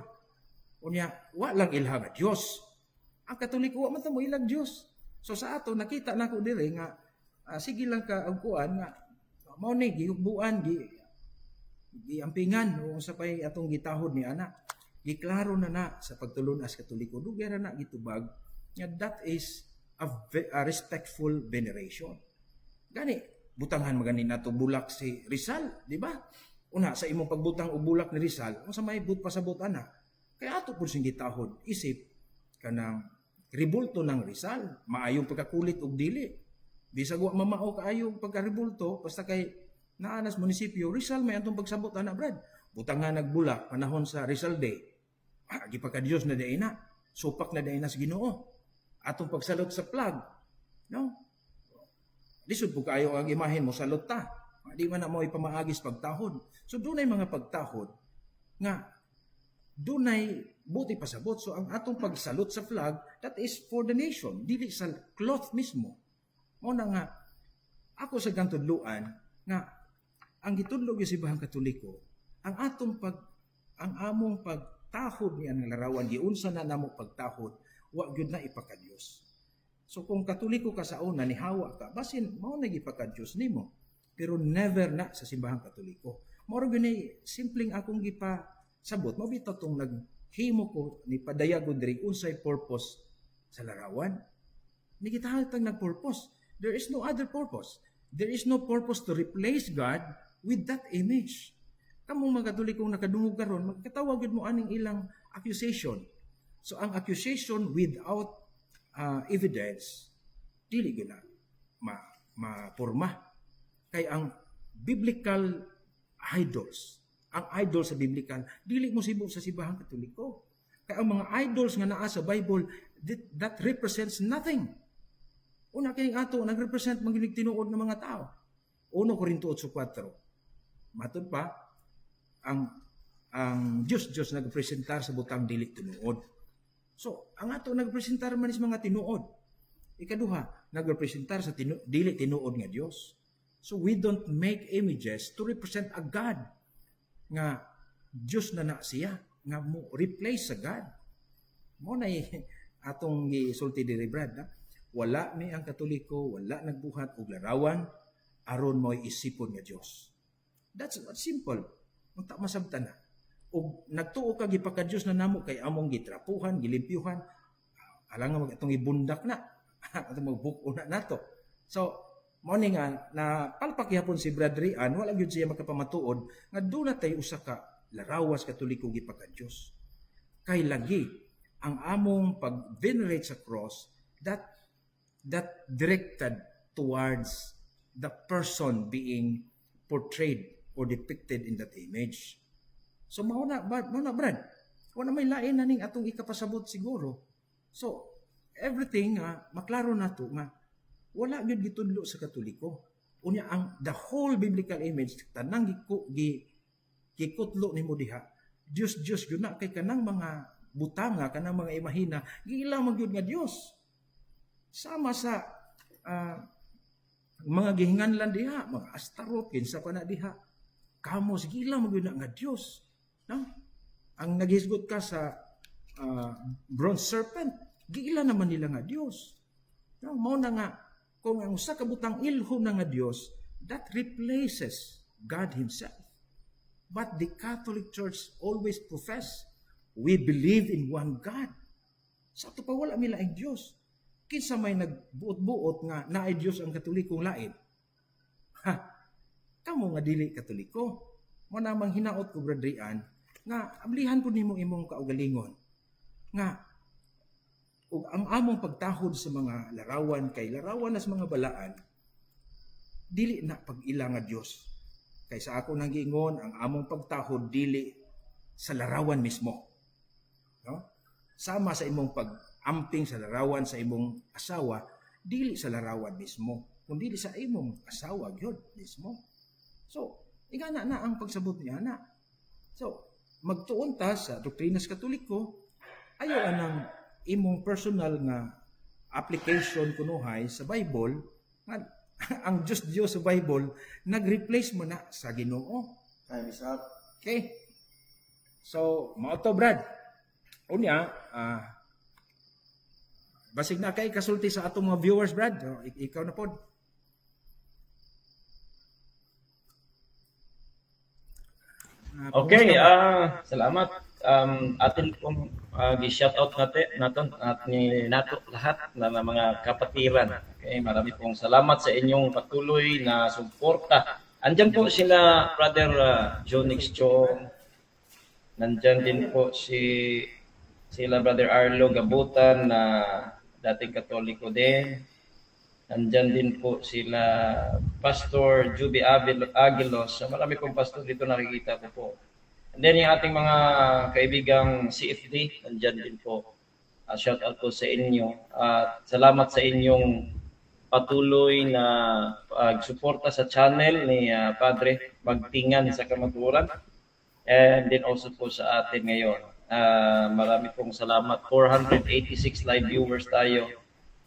Unya, wa lang ilha nga Dios. Ang Katoliko, wa man ta mo ilang Dios. So sa ato nakita nako diri nga sige lang ka ang kuan nga mao ni gihugbuan, giampingan o sa pay atong gitahod ni ana. Giklaro na na sa pagtulunas Katoliko, dugay ra na gitubag nga that is a respectful veneration. Gani butangan magani nato bulak si Rizal, di ba? Una sa imong pagbutang og bulak ni Rizal, unsa may but pasabot ana? Kay ato pud sing gitahod isip kanang ribulto ng Rizal, maayong pagkakulit og dili. Bisag wa mamao kaayo pagkaribulto, basta kay naa nas munisipyo, Rizal may atong pagsabot ana, Brad. Butangan nagbulak panahon sa Rizal Day. Ah, gipaka-Dios na diay na. Supak na diay na sa Ginoo. Atong pagsalot sa flag. No? Lisod po kaayo ang imahen mo salot ta. Di man na mo ipamaagis pagtahod. So dunay mga pagtahod nga dunay buti pasabot. So ang atong pagsalot sa flag, that is for the nation, dili sa cloth mismo. Mao na nga ako sa gantudluan nga ang gitudlo gyud sa Simbahang Katoliko, ang among pagtahod ni ang larawan, giunsa na namo pagtahod, wa gyud na ipakadiyos. So kung Katoliko ka sa una, nihawa ka, basin mao na gipakadiyos nimo. Pero never na sa Simbahang Katoliko. Mao ra gyud ni simpleng akong gipasabot, mao bitaw tong naghimo ko ni padayag diri unsay purpose sa larawan. Ni gitahal tang nagpurpose. There is no other purpose. There is no purpose to replace God with that image. Kamong mga Katolikong nakadungog karon, magkatawag gyud mo aning ilang accusation. So ang accusation without evidence, dili gyud na ma mapurma. Kay ang biblical idols, ang idol sa biblical, dili mo sibo sa Simbahang Katoliko. Kay ang mga idols nga naa sa Bible, that represents nothing. Una kay ato nagrepresent man gyud tinuod ng mga tao. 1 Corinto 8:4. Matud pa ang Dios Dios nagpresentar sa butang dili tinuod. So, ang ato nagpresentar man is mga tinuod. Ikaduha, nagrepresentar sa dili tinuod nga Dios. So we don't make images to represent a God nga Dios na na siya nga mo replace sa God. Mo na atong gisulti diri, Brad, ha? Wala mi ang Katoliko, wala nagbuhat og larawan aron mo'y isipon nga Dios. That's simple. Unta masabtan na. Og nagtuo ka gipaka-Dios na namo kay among gitrapuhan, gilimpyuhan, alang nga mag atong ibundak na. Atong magbuk na nato. So, mao ni nga na palpak gihapon si Brad Rian, wala gyud siya makapamatuod nga doon na tay usa ka larawas Katoliko gipaka-Dios. Kay lagi ang among pag-venerate sa cross, that directed towards the person being portrayed or depicted in that image. So mao na, Brad. Wala may lain na ning atong ikapasabot siguro. So everything nga maklaro nato nga wala gyud gitudlo sa Katoliko. Unya ang the whole biblical image, tanang giku, gi gikutlo nimo diha. Dios Dios gyud na kay kanang mga butanga, kanang mga imahina, giila man gyud nga Dios. Sama sa mga gihinganlan diha, mga Astaroth, kinsa pa na diha. Kamos giila man gyud na nga Dios. No? Ang naghisgot ka sa bronze serpent, giila naman nila nga Dios. No, mao na nga kung ang usa ka butang ilho na nga Dios, that replaces God himself. But the Catholic Church always profess, "We believe in one God." Sa ato pa wala mila ang Dios. Kinsa may nagbuot-buot nga naay Dios ang Katolikong lain? Ha. Kamo nga dili Katoliko. Mo namang hinaot ko, Brad Rian, nga ablihan ko nimo imong kaugalingon. Nga Ug ang among pagtahod sa mga larawan kay larawan nas mga balaan, dili na pag-ila nga Dios. Kay sa ako nang giingon, ang among pagtahod dili sa larawan mismo. No? Sama sa imong pag-amping sa larawan sa imong asawa, dili sa larawan mismo, kundi sa imong asawa gyud mismo. So, ingana na ang pagsabot niya na. So, magtuon ta sa doktrinas Katoliko, ayaw anang imong personal nga application kunuhay sa Bible nga ang Diyos Diyos sa Bible nag-replace mo na sa Ginoo. Time is up. Okay? So, mao to, Brad. Unya, basig na kay kasulti sa atong mga viewers, Brad. So, ikaw na pod. Okay, Kumusta ba? Salamat. Atin pong gi-shout out natin naton at ni nato lahat na mga kapatiran. Okay, marami pong salamat sa inyong patuloy na suporta. Andyan po sila Brother Jonix Chong. Nandyan din po sila Brother Arlo Gabutan na dating Katoliko din. Nandyan din po sila Pastor Juby Aguilos. So, marami pong pastor dito nakikita ko po. And then yung ating mga kaibigang CFD, nandyan din po. Shout out po sa inyo. At salamat sa inyong patuloy na pagsuporta sa channel ni Padre Magtingan sa Kamatuoran. And then also po sa atin ngayon. Marami pong salamat. 486 live viewers tayo.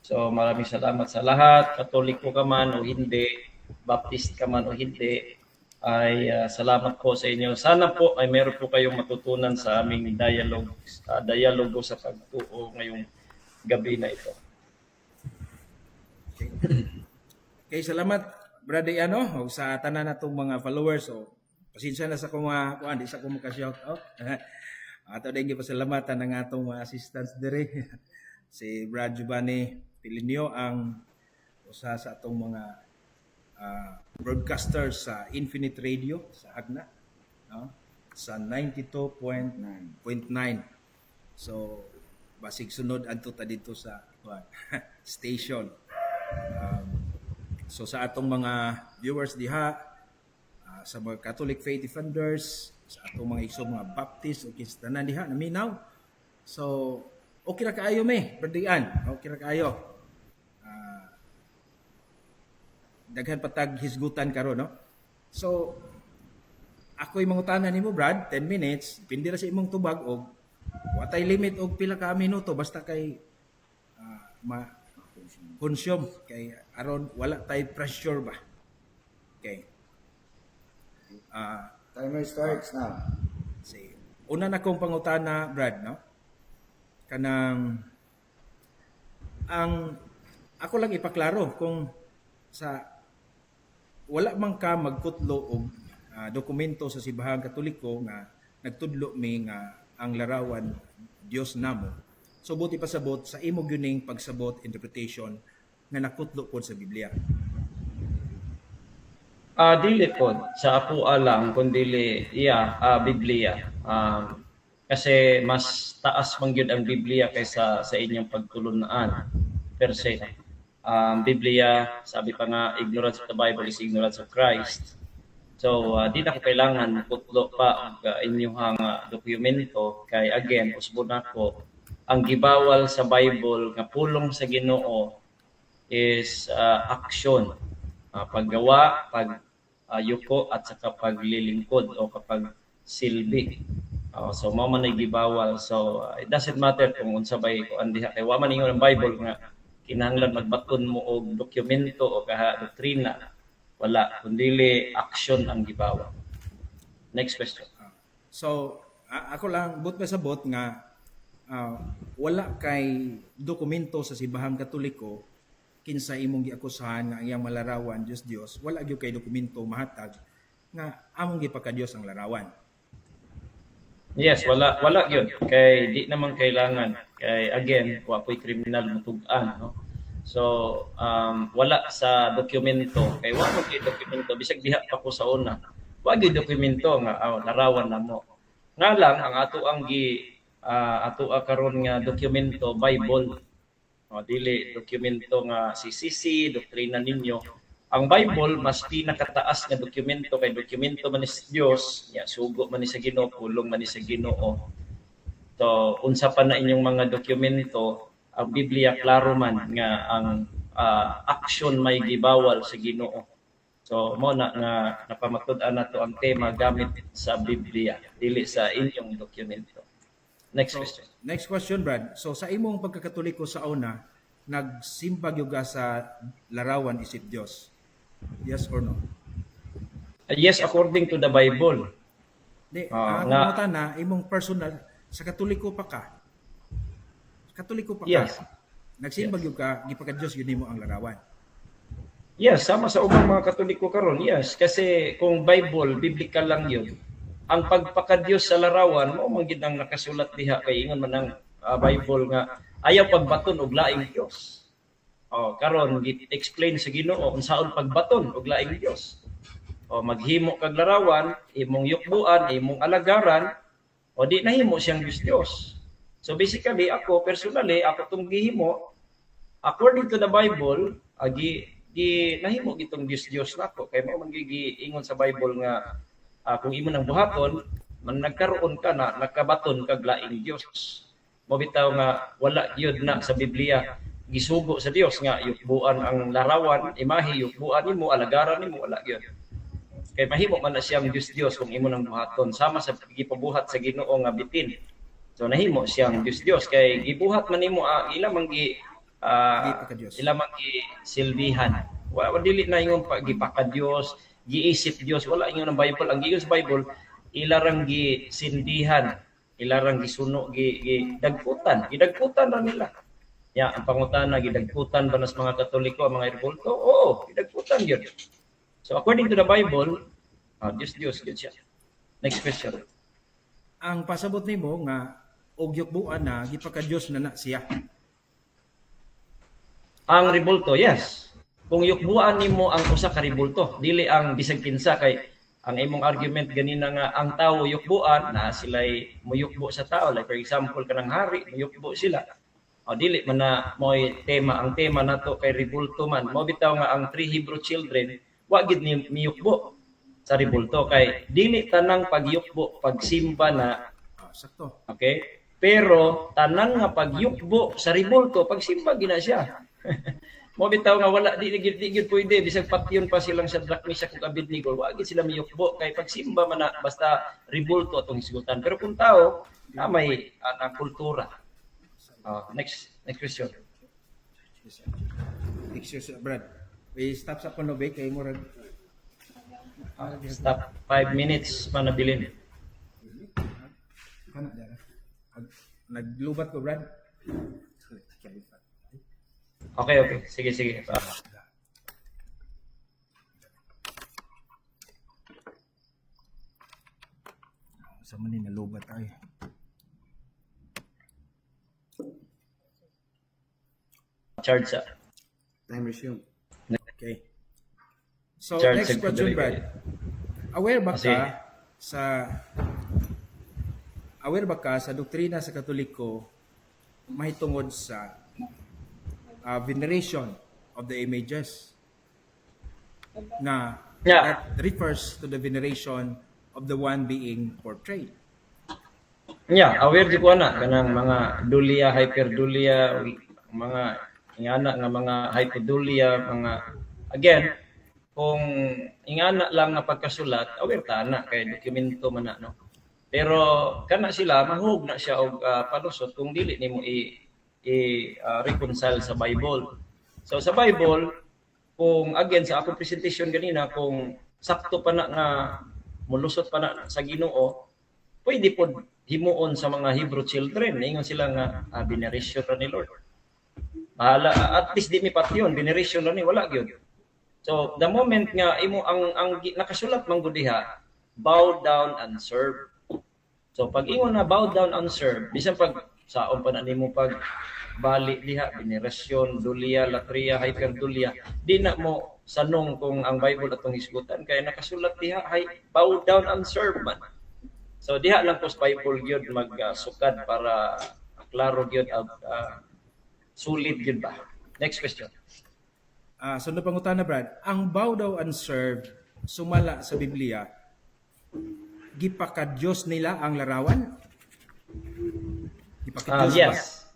So maraming salamat sa lahat. Katoliko ka man o hindi, Baptist ka man o hindi, ay salamat po sa inyo. Sana po ay meron po kayong matutunan sa aming dialogo sa pagtuo ngayong gabi na ito. Okay. Okay, salamat Brother ano og sa tanan natong mga followers. So pasensya na sa akong mga kuan, di sa ko maka-shout out. Ato din gipasalamatan ang atong mga assistants diri. Si Brad Giovanni Pilinio ang usa sa atong mga broadcaster sa Infinite Radio sa Agna, no? Sa 92.9. So basig sunod adto ta dito sa kuan, station. So sa atong mga viewers diha, sa mga Catholic Faith Defenders, sa atong mga igsoong mga Baptist o kinsa tanan diha naminaw. So okay ra kaayo me, Bradian. Okay ra kaayo. Daghan patag hisgutan karon, no? So ako'y mangutana nimo, Brad, 10 minutes, depende ra sa imong tubag og watay limit og pila ka minuto basta kay ma consume kay aron wala tay pressure ba. Okay. Timer starts now. Si una na kong pangutana, Brad, no? Kanang ang ako lang ipaklaro kung sa wala man ka magkutlo og dokumento sa Simbahang Katoliko nga nagtudlo mi nga ang larawan Dios namo. So buti pasabot sa imo gyuning pagsabot interpretation nga nakutlo pod sa Biblia. Dili pod sa ako lang kundi iya Biblia. Kasi mas taas man gyud ang Biblia kaysa sa inyong pagtulunaan per se. Biblia, sabi pa nga, ignorance of the Bible is ignorance of Christ. So di na ko kailangan putlo pa og inyong dokumento kay again usbon nako ang gibawal sa Bible nga pulong sa Ginoo is action, paggawa, pag yuko at saka paglilingkod o kapag silbi. So mao man ay gibawal. So it doesn't matter kung unsa bay kuan diha kay wa man ingon ang Bible nga kinahanglan magbaton mo og dokumento o kaha doktrina. Wala, kundili action ang gibawal. Next question. So ako lang but pasabot nga wala kay dokumento sa Simbahang Katoliko kinsa imong giakusahan nga iyang malarawan Dios Dios, wala gyud kay dokumento mahatag nga among gipakadiyos ang larawan. Yes, wala gyud kay di naman kailangan kay again wa po'y kriminal mutug-an, no. So wala sa dokumento kay wa man gyud dokumento bisag diha pa ko sa una. Wa gyud dokumento nga larawan namo. Nga lang ang ato ang gi ato karon nga dokumento Bible. O, dili dokumento nga CCC, doktrina ninyo. Ang Bible mas pinakataas nga dokumento kay dokumento man ni sa Dios, nya sugo man ni sa Ginoo, pulong man ni sa Ginoo. So unsa pa na inyong mga dokumento, ang Biblia klaro man nga ang action may gibawal sa Ginoo. So mo na nga napamatud-an nato ang tema gamit sa Biblia, dili sa inyong dokumento. Next So, question. Next question, Brad. So sa imong pagkakatoliko sa una, nagsimba gyud ka sa larawan isip Dios. Yes or no? Yes, according to the Bible. Di, Ah, ang na imong personal sa Katoliko pa ka. Katoliko pa ka. Yes. Nagsimba gyud ka, gipaka-Dios gyud nimo ang larawan. Yes, sama sa ubang mga Katoliko karon. Yes, kasi kung Bible, biblical lang yun. Ang pagpakadiyos sa larawan, mao man gid ang nakasulat diha kay ingon man ang Bible nga ayaw pagbaton og laing Dios. Oh, karon gi-explain sa Ginoo unsaon pagbaton og laing Dios. O maghimo kag larawan, imong yukbuan, imong alagaran, o di nahimo siyang Dios Dios. So basically ako personally, ako tong gihimo according to the Bible, agi gi nahimo gitong Dios Dios nako kay mao man giingon sa Bible nga kung imo nang buhaton, man nagkaroon ka na nakabaton kag laing Dios. Mo bitaw nga wala gyud na sa Biblia gisugo sa Dios nga yukbuan ang larawan, imahe yukbuan nimo, alagaran nimo, wala gyud. Kay mahimo man na siyang Dios Dios kung imo nang buhaton sama sa gipabuhat sa Ginoo nga bitin. So nahimo siyang Dios Dios kay gibuhat man nimo ila man gi Gipaka-Diyos. ila man gi silbihan. Wa wa dili na ingon pa gipaka-Dios, giisip Dios, wala ingon ang Bible. Ang giingon sa Bible ila rang gisindihan, ila rang gisuno, gi, gi dagkutan, gidagkutan ra nila. Ya, ang pangutana, gidagkutan ba nas mga Katoliko ang mga rebulto? Oo, gidagkutan gyud. So according to the Bible, Dios Dios gyud siya. Next question. Ang pasabot nimo nga og yukbuan na gipaka-Dios na na siya. Ang rebulto, yes. Kung yukbuan nimo ang usa ka rebulto, dili ang bisag kinsa kay ang imong argument ganina nga ang tawo yukbuan na sila'y muyukbo sa tao, like for example kanang hari muyukbo sila. O dili man na mo'y tema, ang tema nato kay rebulto man. Mo bitaw nga ang three Hebrew children wa gid ni miyukbo sa rebulto kay dili tanang pagyukbo pagsimba na. Ah, sakto. Okay? Pero tanan nga pagyukbo sa rebulto pagsimba gina siya. Mo bitaw nga wala di gid pwede bisag patyon pa silang sa Meshach ug Abednego, wa gid sila miyukbo kay pagsimba man na basta rebulto atong hisgutan. Pero kung tao na may na kultura. Next next question. Yes, sir. Excuse, Brad. We stop sa kuno ba kay murag Stop 5 minutes pa nabilin. Kana dara. Naglubat ko, Brad. Okay. Sige, sige. Sa man ni nalubat ay. Charge sa Time resume. Okay. So Charge next sa question, Brad. Aware ba Kasi- ka sa aware ba ka sa doktrina sa Katoliko mahitungod sa veneration of the images na that refers to the veneration of the one being portrayed? Yeah, aware di ko ana kanang mga dulia, hyperdulia, mga ingana nga mga hypodulia, mga again, kung ingana lang nga pagkasulat, aware ta ana kay dokumento man na, no. Pero kana sila mahug na siya og palusot kung dili nimo i reconcile sa Bible. So sa Bible, kung again sa akong presentation ganina, kung sakto pa na nga mulusot pa na sa Ginoo, pwede pod himuon sa mga Hebrew children. Ingon sila nga veneration ra ni Lord. Bahala, at least di mi patyon, veneration ra ni, wala gyud. So the moment nga imo ang nakasulat man gud diha, bow down and serve. So pag ingon na bow down and serve, bisan pag saon pa na nimo pag bali diha, venerasyon, dulia, latria, hyperdulia, di na mo sanong kung ang Bible atong hisgutan kay nakasulat diha hay bow down and serve man. So diha lang po sa Bible gyud magsukad para klaro gyud ang Sulit gyud ba? Next question. Ah, sunod pangutana, Brad. Ang bow down and serve sumala sa Biblia, gipaka-Diyos nila ang larawan? Gipaka-Diyos ba? Yes.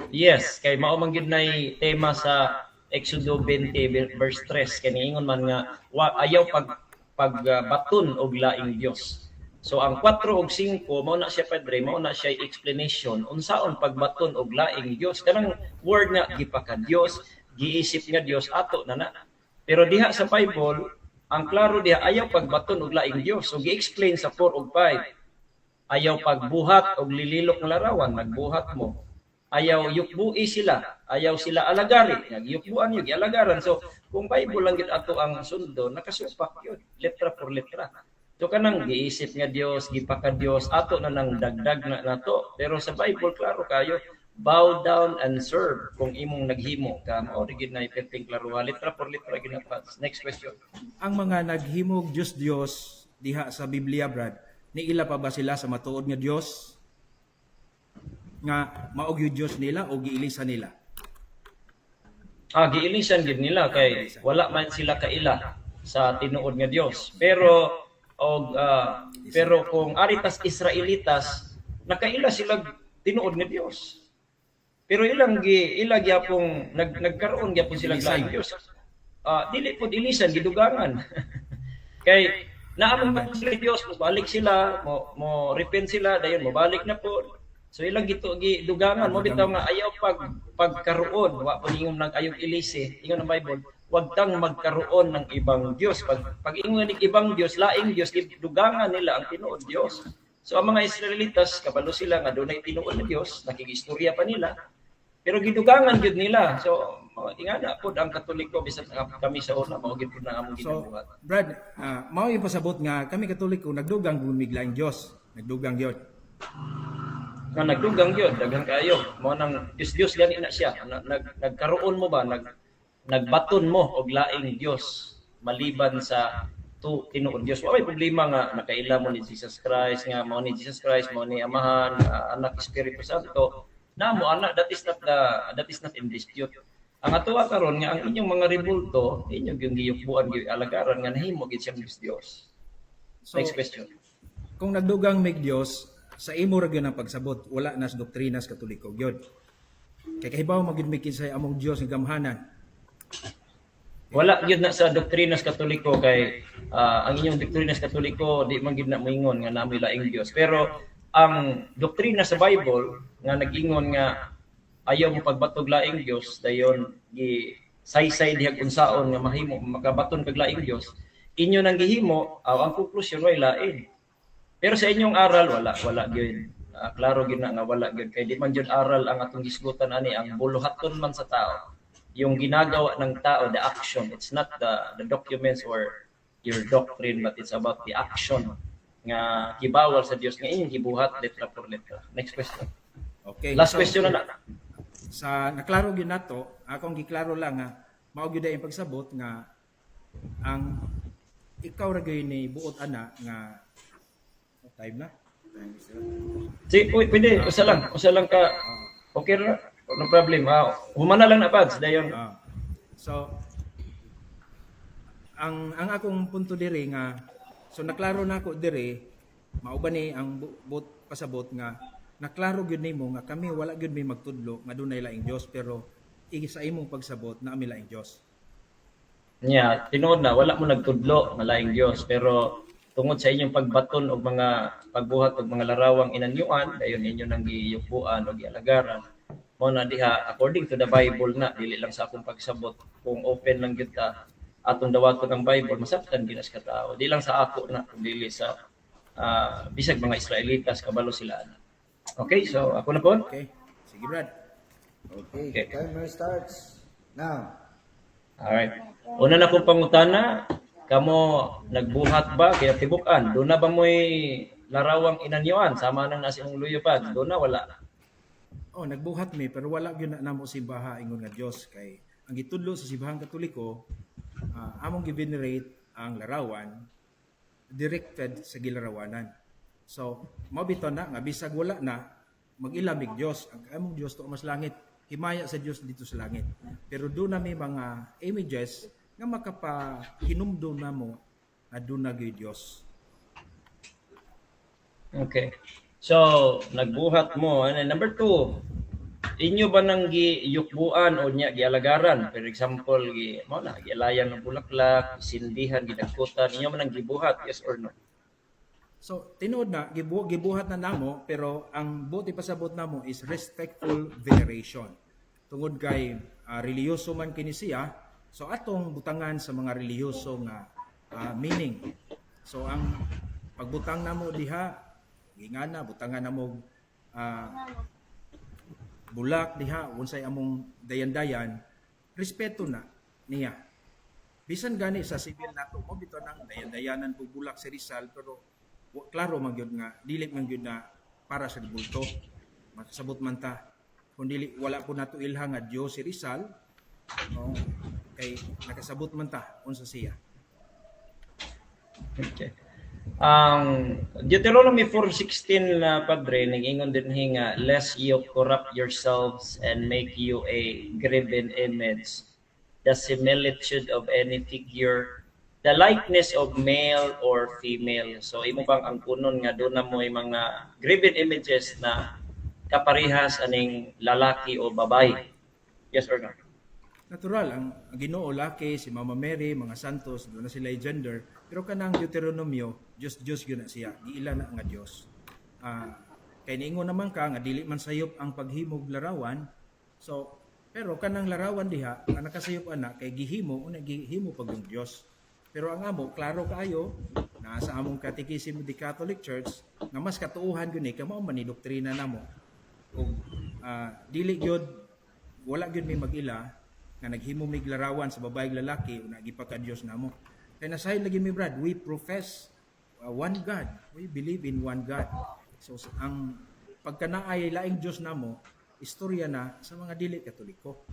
Yes, kay mao man gyud nay tema sa Exodo 20 verse 3, kay niingon man nga wa, ayaw pag pagbaton og laing Dios. So ang 4 ug 5 mao na siya, Padre, mao na siya explanation unsaon pagbaton og laing Dios. Kanang word nga gipaka Dios, giisip nga Dios, ato na na. Pero diha sa Bible, ang klaro diha, ayaw pagbaton og laing Dios. So gi-explain sa 4 ug 5. Ayaw pagbuhat og lililok nga larawan, nagbuhat mo. Ayaw yukbui sila, ayaw sila alagari, nagyukbuan yun, gialagaran. So kung Bible lang gyud ato ang sundo, nakasupak yun, letra por letra. So kanang giisip nga Dios, gipaka Dios, ato na nang dagdag na nato. Pero sa Bible, klaro kayo, bow down and serve kung imong naghimo ka, mao gyud na perting klaruha, letra por letra gyud na pa. Next question. Ang mga naghimog Diyos-Diyos diha sa Biblia, Brad, niila pa ba sila sa matuod nga Dios? Nga mao gyud Dios nila o giilisan nila? Ah, giilisan gid nila kay wala man sila kaila sa tinuod nga Dios. Pero kung aritas Israelitas, nakaila sila tinuod nga Dios. Pero ilang gi ila gyapong nagkaroon gyapon sila laing Dios. Ah, dili pod ilisan, gidugangan. Kay naa man sila Dios, mobalik sila, mo mo repent sila, dayon mobalik na po. So ilang gito gidugangan mo bitaw nga ayaw pagkaroon, wa po ingon nang ayaw ilisi, ingon ang Bible, wag kang magkaroon ng ibang Dios. Pag ingon ng ibang Dios, laing Dios, gidugangan nila ang tinuod Dios. So ang mga Israelitas, kabalo sila nga dunay tinuod na Dios, nakigistorya pa nila, pero gidugangan gyud nila. So ingana pod ang Katoliko, bisan kami sa una, mao gyud pud na among So, ginabuhat. Brad, mao yung pasabot nga kami Katoliko nagdugang gud mig laing Dios. Nagdugang gyud. Nga nagdugang gyud, daghan kaayo. Mao nang Dios Dios gani na siya. Nagkaroon mo ba, nagbaton mo og laing Dios maliban sa tinuod Dios. Wa may problema nga nakaila mo ni Jesus Christ, nga mao ni Jesus Christ, mao ni Amahan, Anak, Espiritu Santo. Namo ana, that is not in dispute. Ang atoa karon nga ang inyong mga rebulto, inyo gyud giyukbuan, gyud alagaran nga nahimo gyud siyang Dios Dios. So, Next question. Kung nagdugang mig Dios, sa imo ra gyud ang pagsabot, wala na sa doktrinas Katoliko gyud. Kay kahibaw man gyud mi kinsay among Dios nga gamhanan. Wala gyud na sa doktrinas Katoliko kay ang inyong doktrinas Katoliko di man gyud na moingon nga namoy laing Dios. Pero ang doktrina sa Bible nga nag-ingon nga ayaw mo pagbatog laing Dios, dayon gi saysay dihag unsaon nga mahimo makabaton kag laing Dios, inyo nang gihimo, aw ang konklusyon way lain. Pero sa inyong aral, wala wala gyud. Klaro gyud na nga wala gyud kay di man gyud aral ang atong gisgutan ani, ang buluhaton man sa tao. Yung ginagawa ng tao, the action, it's not the documents or your doctrine, but it's about the action nga gibawal sa Dios nga inyong gibuhat, letra por letra. Next question. Okay. Last So, question na na. Sa naklaro gyud nato, akong giklaro lang nga mao gyud ang pagsabot nga ang ikaw ra gyud ni buot ana nga time na. Time is up. Si, uy, pwede, usa lang ka. Okay ra, no problem. Ah, humana lang na, Pads, dayon. Ah. So ang akong punto diri nga, so naklaro na ako diri, mao ba ni ang buot pasabot nga naklaro gyud nimo nga kami wala gyud may magtudlo nga dunay laing Dios, pero sa imong pagsabot naa mi laing Dios. Nya, tinuod na wala mo nagtudlo nga laing Dios, pero tungod sa inyong pagbaton og mga pagbuhat og mga larawang inanyuan, dayon inyo nang giyukbuan o gialagaran. Mao na diha according to the Bible na dili lang sa akong pagsabot, kung open lang gyud ta atong dawaton ang Bible, masabtan gyud sa katao. Di lang sa ako na, kundi sa bisag mga Israelitas kabalo sila ana. Okay, so ako na po. Okay. Sige, Brad. Okay, Okay. timer starts now. Alright. Una na kong pangutana, kamo nagbuhat ba kaya tibukan? Doon na ba mo'y larawang inanyuan? Sama nang nasa imong luyo pa. Doon na wala? Oh, nagbuhat mi pero wala gyud na namo simbaha ingon nga Dios kay ang gitudlo sa simbahang Katoliko, among gi-venerate ang larawan directed sa gilarawanan. So, mao bitaw na nga bisag wala na mag-ila mig Dios, ang among Dios to mas langit. Himaya sa Dios dito sa langit. Pero doon na may mga images nga makapahinumdum namo nga doon na gyud Dios. Okay. So, nagbuhat mo. And then number two, inyo ba nang giyukbuan o niya gialagaran? For example, gi mao na gialayan ng bulaklak, sindihan, gidagkutan, inyo man nang gibuhat, yes or no? So tinuod na gibuhat na namo, pero ang buot ipasabot namo is respectful veneration. Tungod kay relihiyoso man kini siya, so atong butangan sa mga relihiyoso nga meaning. So ang pagbutang namo diha, gingana butangan namo bulak diha, unsay among dayan-dayan, respeto na niya. Bisan gani sa civil nato mo bitaw nang dayan-dayanan po bulak si Rizal, pero klaro man gyud nga dili man gyud na para sa rebulto. Makasabot man ta kung dili, wala po nato ilha nga Dios si Rizal, no? Kay nakasabot man ta unsa siya. Okay. Ang Deuteronomy 4:16 na, padre, nag-ingon din nga, "Lest you corrupt yourselves and make you a graven image, the similitude of any figure, the likeness of male or female." So imo bang ang kunon nga doon na mo mga graven images na kaparehas aning lalaki o babae? Yes or no? Natural, ang Ginoo laki, si Mama Mary, mga santos, doon na sila gender, pero kanang Deuteronomio, Diyos Diyos gyud na siya, giila na nga Diyos. Kay niingon naman ka nga dili man sayop ang paghimog larawan. So pero kanang larawan diha nga nakasayop ana kay gihimo una, gihimo pag yung Dios. Pero ang amo klaro kaayo naa sa among Catechism of the Catholic Church nga mas katuohan gyud ni kay mao man ni doktrina namo. Ug dili gyud, wala gyud may mag-ila nga naghimo mig larawan sa babae ug lalaki una gipaka-Dios namo. Kay nasayod lagi mi, Brad, we profess one God. We believe in one God. So ang pagka naay laing Dios namo, istorya na sa mga dili Katoliko.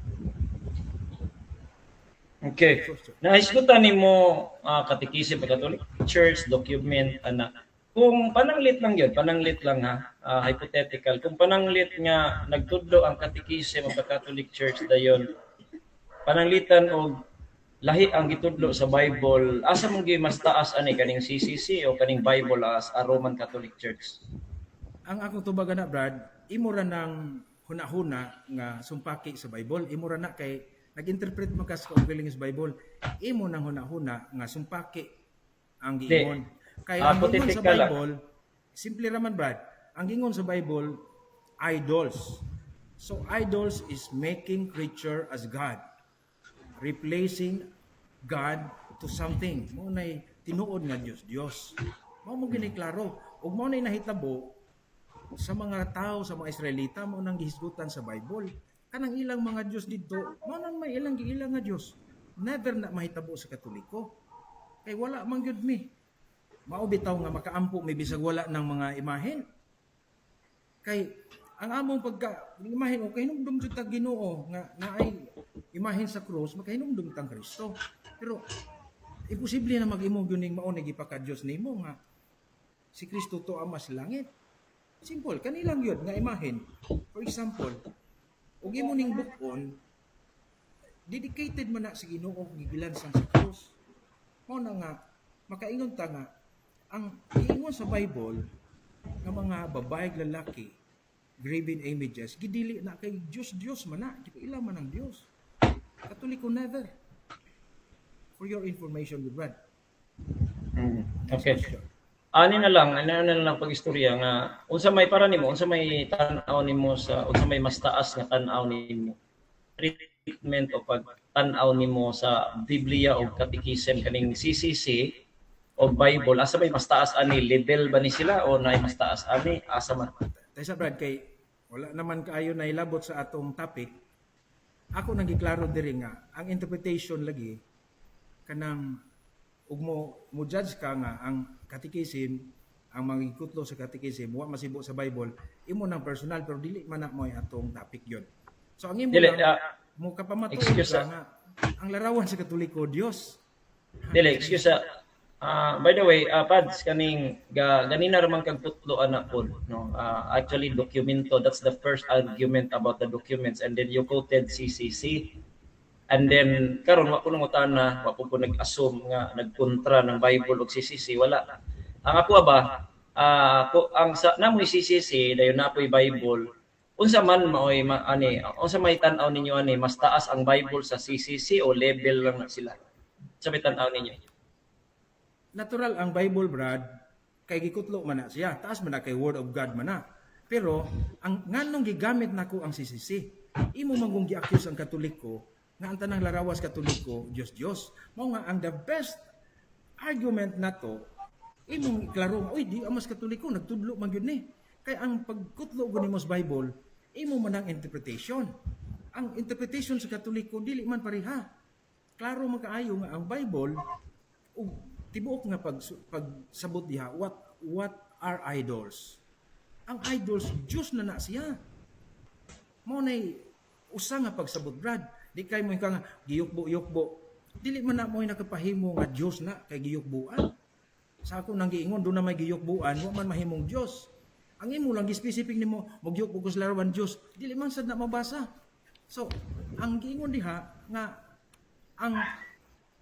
Okay. Nahisgutan nimo Catechism of Catholic Church document ana. Kung pananglit lang yun, pananglit lang ha, hypothetical. Kung pananglit nga nagtudlo ang Catechism of the Catholic Church dayon, pananglitan og lahi ang gitudlo sa Bible, asa man gyud mas taas ani, kaning CCC o kaning Bible as a Roman Catholic Church? Ang akong tubag na, Brad, imo ra nang hunahuna nga sumpaki sa Bible, imo ra na kay nag-interpret mo ka sa kaugalingon sa Bible, imo nang hunahuna nga sumpaki ang giingon. Kay ang giingon sa Hypothetical lang. Bible, simple ra man, Brad. Ang giingon sa Bible, idols. So idols is making creature as God, replacing God to something. Mao nay tinuod nga Dios, Dios. Mao mo gini klaro. Ug mao nay nahitabo sa mga tao, sa mga Israelita, mao nang gihisgutan sa Bible. Kanang ilang mga Dios didto, mao nang may ilang giilang nga Dios. Never na mahitabo sa Katoliko. Kay wala man gyud mi. Mao bitaw nga makaampo may bisag wala ng mga imahen. Kay ang among pagka imahen o kahinumdum jud tag Ginoo nga naay imahen sa krus, makahinumdum tang Kristo. Pero imposible na mag-imo gyud ning mao ni gipaka Dios nimo nga si Kristo to Ama sa langit. Simple, kanilang yun nga imahen. For example, ug imo ning bukon, dedicated man na sa Ginoo kung gigilansang sa krus. Mao na nga makaingon ta nga ang giingon sa Bible nga mga babae ug lalaki, graven images, gidili na kay Dios Dios man na, di ko ila man ang Dios. Katoliko never. For your information, Brad. Next question. Ani na lang, ani na lang pag-istorya nga unsa may para nimo, unsa may tan-aw nimo sa unsa may mas taas nga tan-aw nimo? Treatment o pag-tan-aw nimo sa Biblia o Catechism, kaning CCC o Bible, asa may mas taas ani? Level ba ni sila o naay mas taas ani? Asa man? Taysa, Brad, kay wala naman kaayo na ilabot sa atong topic. Ako nang giklaro diri nga ang interpretation lagi kanang ug mo mo judge ka nga ang catechism, ang mga gikutlo sa catechism wa masibo sa Bible, imo nang personal, pero dili man na mo atong topic yon. So ang imo Dili, lang mo kapamatuod excuse ka ah. nga ang larawan sa Katoliko Dios. Dili, excuse. By the way, Pads, kaning ganina ra man kag putlo ana pod, no? Actually dokumento, that's the first argument about the documents, and then you quoted CCC. And then karon wa ko nangutana, wa po ko nag-assume nga nagkontra ng Bible ug CCC, wala. Ang ako ba, ko ang sa namoy CCC dayon napoy Bible. Unsa man maoy ma, ani, unsa may tan-aw ninyo ani, mas taas ang Bible sa CCC o level lang na sila? Sa may tan-aw ninyo? Natural ang Bible, Brad, kay gikutlo man na siya, taas man na kay word of God man na. Pero ang nganong gigamit nako ang CCC, imo man kung gi-accuse ang Katoliko nga ang tanang larawas Katoliko Dios Dios. Mao nga ang the best argument nato imong iklaro nga, "Uy, di amas Katoliko nagtudlo man gyud ni." Kay ang pagkutlo gud nimo sa Bible, imo man ang interpretation. Ang interpretation sa Katoliko dili man pareha. Klaro man kaayo nga ang Bible ug tibuok nga pag pagsabot diha, what are idols? Ang idols, Diyos na na siya. Mao nay usa nga pagsabot, Brad. Di kay mo ka nga giyukbo-yukbo. Dili man na mo'y nakapahimo nga Diyos na kay giyukbuan. Sa ako nang giingon, doon na may giyukbuan, wa man mahimong Diyos. Ang imo lang gi-specific nimo, mogyukbo ko sa larawan Diyos, dili man sad na mabasa. So, ang giingon diha nga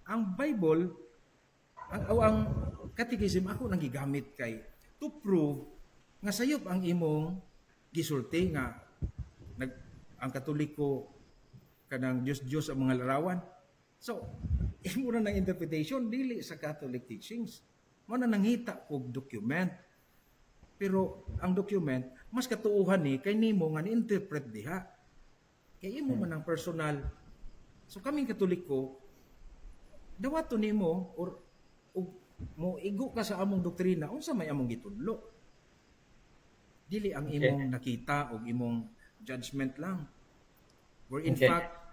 ang Bible ang o ang catechism ako nang gigamit kay to prove nga sayop ang imong gisulti nga ang Katoliko kanang Diyos Diyos ang mga larawan. So, imo na ng interpretation dili sa Catholic teachings. Mo na nangita og document. Pero ang document mas katuohan ni kay nimo nga ni-interpret diha. Kay imo man ang personal. So kaming Katoliko, dawato nimo or ug mo igo ka sa among doktrina unsa may among gitudlo. Dili ang imong nakita og imong judgment lang. Where in fact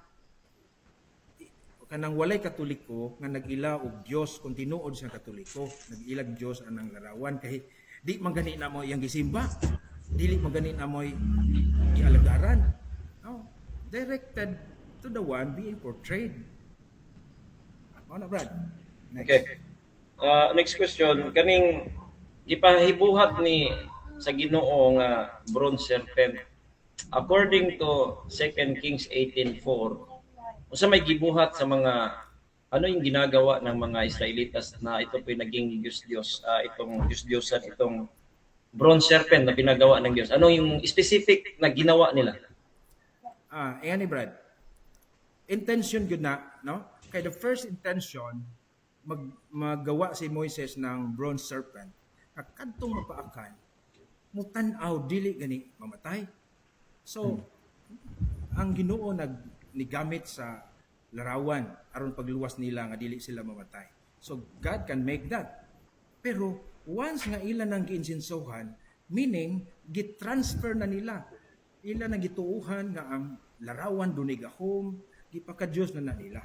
kanang walay Katoliko nga nag-ila og Dios kung tinuod siyang Katoliko, nag-ilag Dios anang larawan kay di man gani na mo iyang gisimba, dili man gani na mo gialagaran. No, directed to the one being portrayed. Mao na, Brad. Next. Okay. Next question, kaning gipahibuhat ni sa Ginoo nga bronze serpent according to 2 Kings 18:4, unsa may gibuhat sa mga, ano yung ginagawa ng mga Israelitas na ito po'y naging Diyos-Diyos, itong Diyos-Diyosan, itong bronze serpent na pinagawa ng Diyos? Ano yung specific na ginawa nila? Ah, ni Brad. Intention gud na, no? Kay the first intention maggawa si Moises ng bronze serpent. Kadtong mapaakan, mutan-aw dili gani mamatay. So, ang Ginoo nag nigamit sa larawan aron pagluwas nila nga dili sila mamatay. So God can make that. Pero once nga ila nang giinsinsohan, meaning gitransfer na nila. Ila nang gituuhan nga ang larawan dunay gahom, gipaka-Dios na na nila.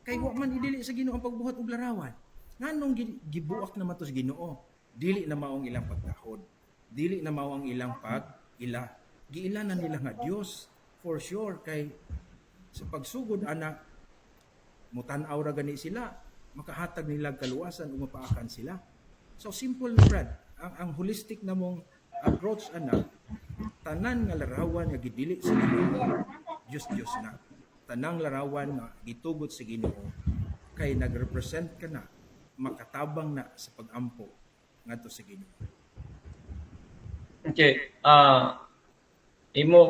Kay wa man idili sa Ginoo ang pagbuhat og larawan. Nganong gibuak na man to sa Ginoo? Dili na mao ang ilang pagtahod. Dili na mao ang ilang pag-ila. Giila na nila nga Dios for sure kay sa pagsugod ana mutan-aw ra gani sila, makahatag nila kaluwasan ug mapaakan sila. So simple na, Brad. Ang holistic na mong approach ana, tanan nga larawan nga gidili sa Ginoo, Dios Dios na. Tanang larawan nga gitugot sa Ginoo kay nagrepresent ka na, makatabang na sa pagampo ngadto sa Ginoo. Okay. Imo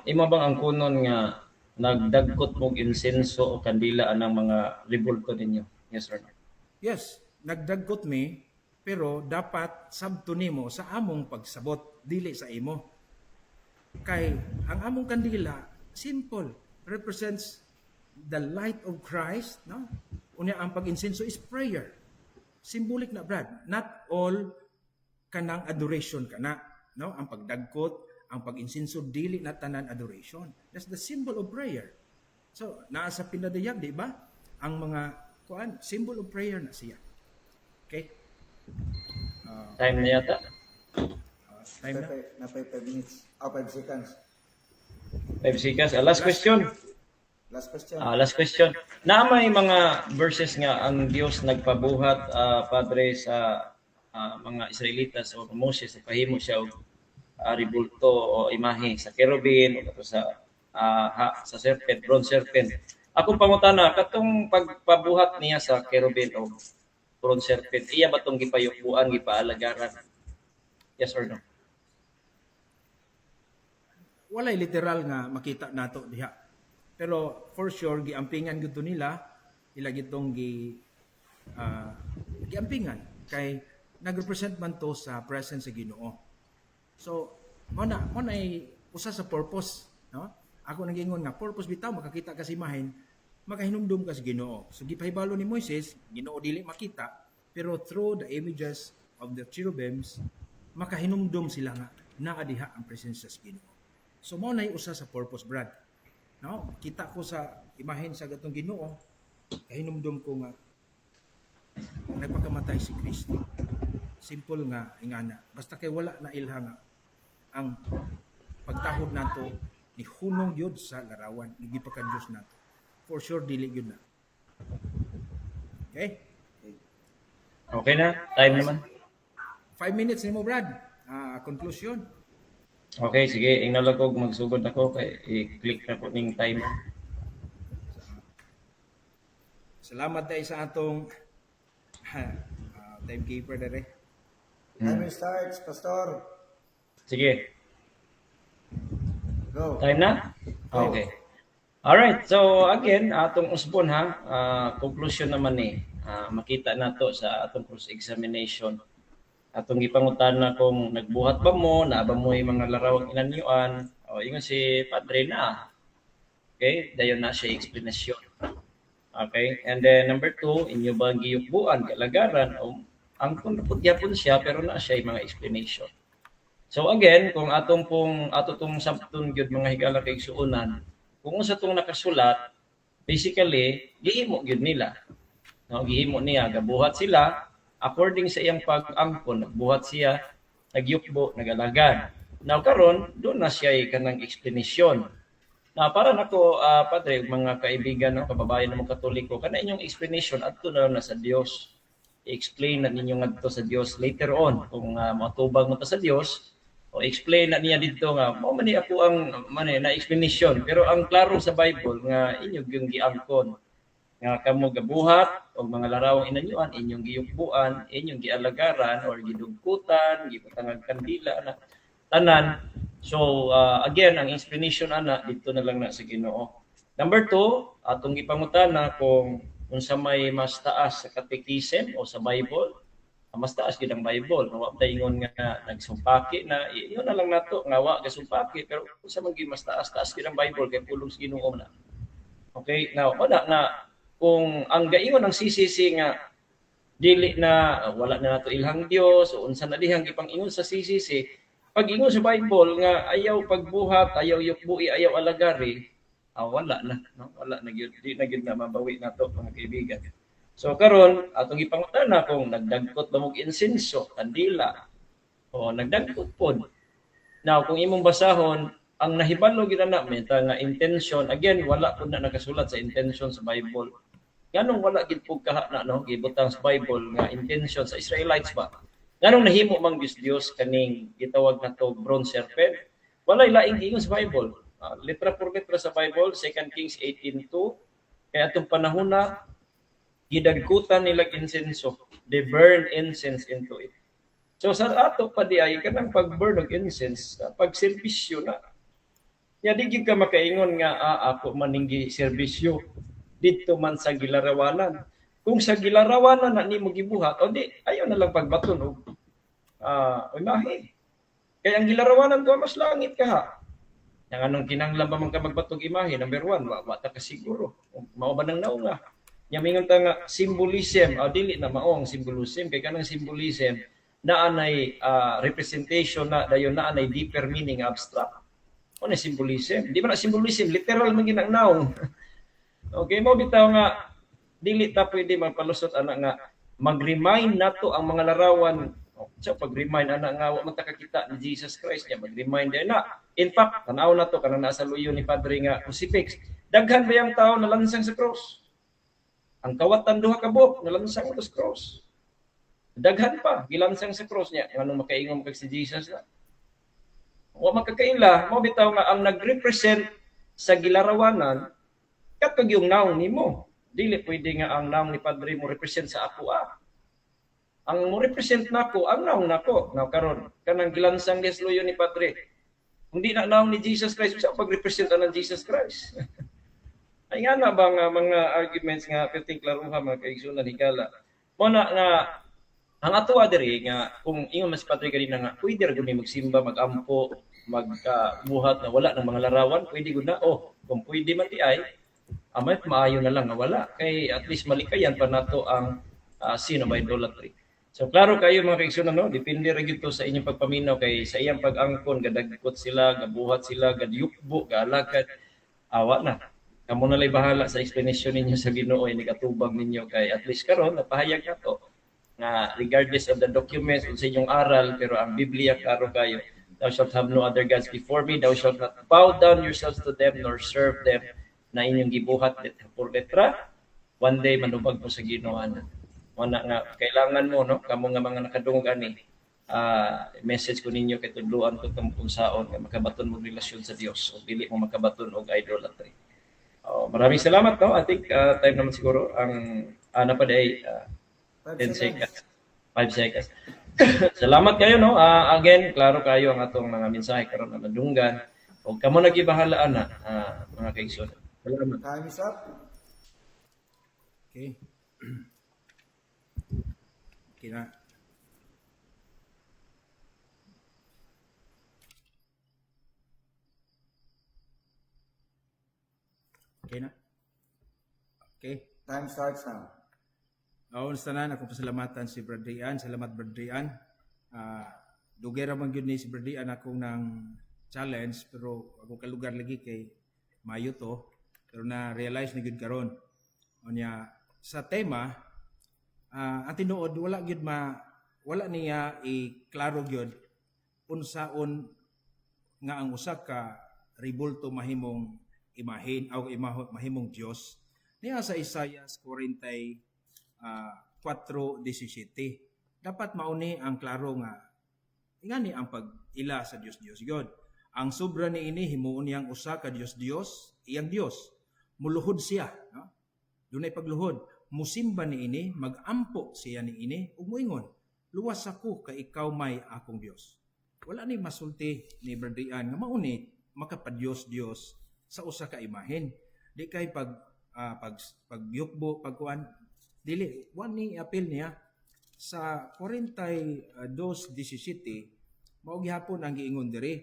bang ang kunon nga nagdagkot mog insenso o kandila anang mga rebulto ninyo? Yes or no? Yes, nagdagkot mi, pero dapat sabto nimo sa among pagsabot, dili sa imo. Kay ang among kandila simple, represents the light of Christ, no? Unya ang pag-insenso is prayer. Symbolic na, Brad. Not all kanang adoration kana, no? Ang pagdagkot, ang pag-insenso dili na tanan adoration. That's the symbol of prayer. So, naa sa pinadayag, di ba? Ang mga kuan, symbol of prayer na siya. Okay? Time na yata. Time na. Napay 5 minutes. Ah, 5 seconds. 5 seconds. Last question. Last question. Ah, last question. Na may mga verses nga ang Dios nagpabuhat, Padre, sa mga Israelitas o Moses, pahimo siya og ribulto o imahe sa kerubin o kato sa serpent, bronze serpent. Akong pangutana, katong pagpabuhat niya sa kerubin o bronze serpent, iya ba tong gipayukbuan, gipaalagaran? Yes or no? Walay literal nga makita nato diha. Pero for sure giampingan gyud to nila, ila gitong giampingan kay nagrepresent man to sa presence sa Ginoo. So, mo na ay usa sa purpose, no? Ako nang nga purpose bitaw, makakita ka sa imahen, makahinumdum ka sa Ginoo. So gipahibalo ni Moises, Ginoo dili makita, pero through the images of the cherubims, makahinumdum sila nga naa diha ang presensya sa Ginoo. So mao na usa sa purpose, Brad. No, kita ko sa imahen sa gatong Ginoo, kahinumdum ko nga nagpakamatay si Kristo. Simple nga ingana. Basta kay wala na ilha nga ang pagtahod nato ni hunong gyud sa larawan, gipaka-Dios nato. For sure dili gyud na. Okay? Okay na? Time naman. 5 minutes nimo, Brad. Ah, conclusion. Okay, sige. Ingnan lang ko magsugod ako kay i-click na po ning timer. Salamat tayo sa atong timekeeper dere. Timer starts, Pastor. Sige. Go. Time na? Okay. Alright, so again, atong usbon ha, conclusion naman ni, makita nato sa atong cross-examination. Atong gipangutana kung nagbuhat ba mo, naa ba mo yung mga larawang inanyuan, o ingon si Padre na. Okay, dayon na siya explanation. Okay, and then number two, inyo ba giyukbuan, galagaran, o ang kung gyapon siya, pero na siya yung mga explanation. So again, kung atong pong ato tong sabton gyud, mga higala kaigsuonan, kung unsa tong nakasulat, basically gihimo gyud nila. No, gihimo niya, gabuhat sila according sa iyang pag-angkon, nagbuhat siya, nagyukbo, nagalagad. Now karon, doon na siya kanang explanation. Na para nako, Padre, ug mga kaibigan, no, kababayan ng mga Katoliko, kana inyong explanation adto na lang na sa Dios. I-explain na ninyo ngadto sa Dios later on kung moatubag mo ta sa Dios o explain na niya didto nga mao man ni ako ang man na explanation, pero ang klaro sa Bible nga inyo yung giangkon nga kamo gabuhat og mga larawang inanyuan, inyong giyukbuan, inyong gialagaran or gidugkutan, gibutangag kandila na tanan. So again, ang explanation ana didto na lang na sa Ginoo. Number two, atong gipangutana kung unsa may mas taas, sa catechism o sa Bible. Ang mas taas gid ang Bible. Wa ta ingon nga nagsumpaki na, yun na lang nato nga wa gasumpaki, pero unsa man gyud mas taas, taas gid ang Bible kay pulong sa Ginoo na. Okay, now wala na kung ang gaingon ng CCC nga dili na, wala na nato ilhang Dios o unsa na dihang gipang-ingon sa CCC, pag ingon sa Bible nga ayaw pagbuhat, ayaw yukbui, ayaw alagari, wala na, no? Wala na gyud, di na gyud na mabawi nato, mga kaibigan. So karon atong gipangutana kung nagdagkot ba mo insenso, kandila, o nagdagkot pod. Now kung imong basahon ang nahibalo gyud na meta nga intention, again, wala pud na nakasulat sa intention sa Bible. Nganong wala gid pud kaha na, no, gibutang sa Bible nga intention sa Israelites ba? Nganong nahimo mang Dios Dios kaning gitawag nato bronze serpent? Walay laing giingon sa Bible. Letra por letra sa Bible, 2 Kings 18:2, kaya atong panahon na gidagkutan nila insenso. They burn incense into it. So sa ato pa di ay kanang pag-burn og incense, pagserbisyo na. Nya di gyud ka makaingon nga ako man ning serbisyo didto man sa gilarawanan. Kung sa gilarawanan na nimo gibuhat, o di ayaw na lang pagbaton og imahe. Kaya ang gilarawanan ko mas langit ka ha. Yang anong kinahanglan pa man ka magbatog imahe? Number one, wa ta ka siguro. Mao ba nang naunga? Nya mingon ta nga symbolism, dili na mao ang symbolism kay kanang symbolism naa nay representation na, dayon naa nay deeper meaning, abstract. Ano symbolism? Di ba na symbolism literal man gyud ang naong. Okay, mo bitaw nga dili ta pwede magpalusot ana nga mag-remind nato ang mga larawan. So pag-remind ana nga wa man ta kakita ni Jesus Christ niya, mag-remind din na. In fact, tanaw na to kanang nasa luyo ni Padre nga crucifix. Daghan ba yung tao nalansang sa cross? Ang kawatan duha ka buok nalansang sa cross. Daghan pa gilansang sa cross niya nganong makaingon kag si Jesus na. Wa makakaila, mao bitaw nga ang nagrepresent sa gilarawanan katong yung naong nimo. Dili pwede nga ang naong ni Padre mo represent sa ako ah. Ang mo represent nako ang naong nako. Now karon kanang gilansang desluyo ni Padre. Kung di na naong ni Jesus Christ, sa pag-represent ang Jesus Christ. Ay nga na ba nga mga arguments nga perting klaruha mga kaigsunan higala. Mo na nga ang atoa diri nga kung ingon man si Padre kanina nga pwede ra gud ni magsimba, magampo, magbuhat na wala ng mga larawan, pwede gud na. Oh, kung pwede man di ay amay maayo na lang nga wala kay at least malikayan pa nato ang sin of idolatry. So klaro kayo mga kaigsunan, no, depende ra gyud to sa inyong pagpaminaw kay sa iyang pag-angkon gadagkot sila, gabuhat sila, gadyukbo, gaalakad, awa na. Kamo na lay bahala sa explanation ninyo sa Ginoo inig atubang ninyo kay at least karon napahayag nato nga regardless of the documents unsa inyong aral pero ang Biblia klaro kayo. Thou shalt have no other gods before me, thou shalt not bow down yourselves to them nor serve them na inyong gibuhat letra por letra. One day manubag mo sa Ginoo ana. Wala nga kailangan mo no kamo nga mga nakadungog ani message ko ninyo kay tudloan ko tong unsaon nga makabaton mo relasyon sa Dios o dili mo makabaton og idolatry. Oh, maraming salamat no. I think time naman siguro ang ana pa day 10 seconds. 5 seconds. Salamat kayo no. Again, klaro kayo ang atong mga mensahe karon na nadunggan. Og kamo nagibahala ana mga kaigsoon. Salamat. Time is up. Okay. Okay na. Okay na. Okay. Time starts now. Aon sa tanan, akong pasalamatan si Brad Rian. Salamat Brad Rian. Dugay ra man gyud ni si Brad Rian akong nang challenge pero ako kalugar lagi kay mayo to pero na realize na gyud karon. Unya sa tema ang tinuod wala gyud ma wala niya i-klaro gyud unsaon nga ang usa ka ribulto mahimong imahin o mahimong Dios. Niya sa Isaiah 44:17. Dapat mauni ang klaro nga ingani ang pag-ila sa Dios Dios gyud. Ang sobra ni ini himuon niyang usa ka Dios Dios, iyang Dios. Muluhod siya, no? Dunay pagluhod, musimba ni ini, magampo siya ni ini ug moingon, luwas ako kay ikaw may akong Dios. Wala ni masulti ni Bradian nga mauni makapadiyos Dios sa usa ka imahen. Di kay pag pagyukbo pagkuan dili wa ni apil niya sa 42:17 mao gihapon ang giingon diri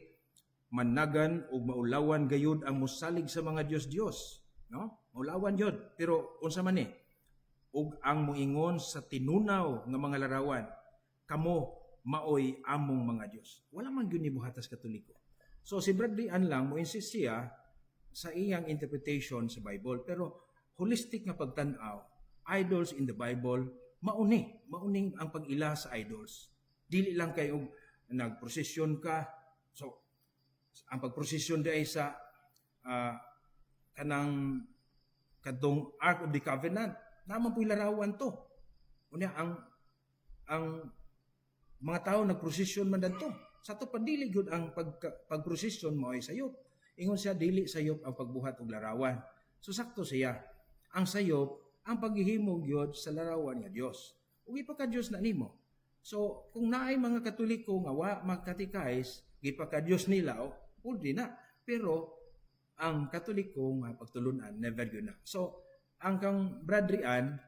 managan ug maulawan gayud ang mosalig sa mga Dios-Dios, no? Maulawan gyud pero unsa man ni ug ang moingon sa tinunaw nga mga larawan kamo maoy among mga Dios. Wala man gyud ni buhatas Katoliko. So si Bradley Ann lang mo insist siya sa iyang interpretation sa Bible pero holistic nga pagtan-aw idols in the Bible mauni mauning ang pag-ila sa idols. Dili lang kay og nagprosesyon ka. So ang pagprosesyon di ay sa kanang kadtong Ark of the Covenant naman po'y larawan to. Unya ang mga tao nagprosesyon man dadto. Sa to pa dili gyud ang pagprosesyon mo ay sayop. Ingon siya dili sayop ang pagbuhat og larawan. So sakto siya. Ang sayop ang paghihimo gyud sa larawan nga Dios. Ug ipaka Dios na nimo. So kung naay mga Katoliko nga wa magkatikais, gipaka Dios nila o pwede na. Pero ang Katoliko nga pagtulunan never gyud na. So ang kang Brad Rian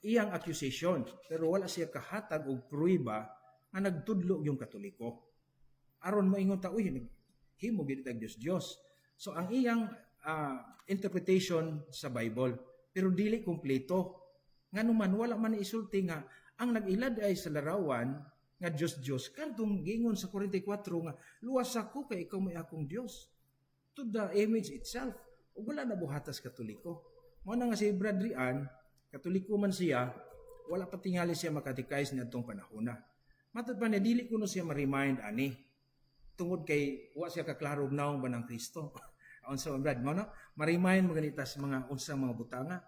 iyang accusation pero wala siya kahatag og pruweba nga nagtudlo yung Katoliko. Aron moingon ta uy himo gid tag Dios Dios. So ang iyang interpretation sa Bible pero dili kumpleto. Ngano man wala man isulti nga ang nag-ilad ay sa larawan nga Dios Dios kadtong giingon sa 44 nga luwas ako kay ikaw may akong Dios to the image itself. Ug wala na buhatas Katoliko. Mao na nga si Brad Rian, Katoliko man siya, wala pa tingali siya makatikais niadtong panahona. Matod pa niya, dili kuno siya ma-remind ani. Tungod kay wa siya kaklaro og naong ba ng Kristo. Unsa man, Brad, mo no? Ma-remind mo ganita sa mga unsang mga butanga.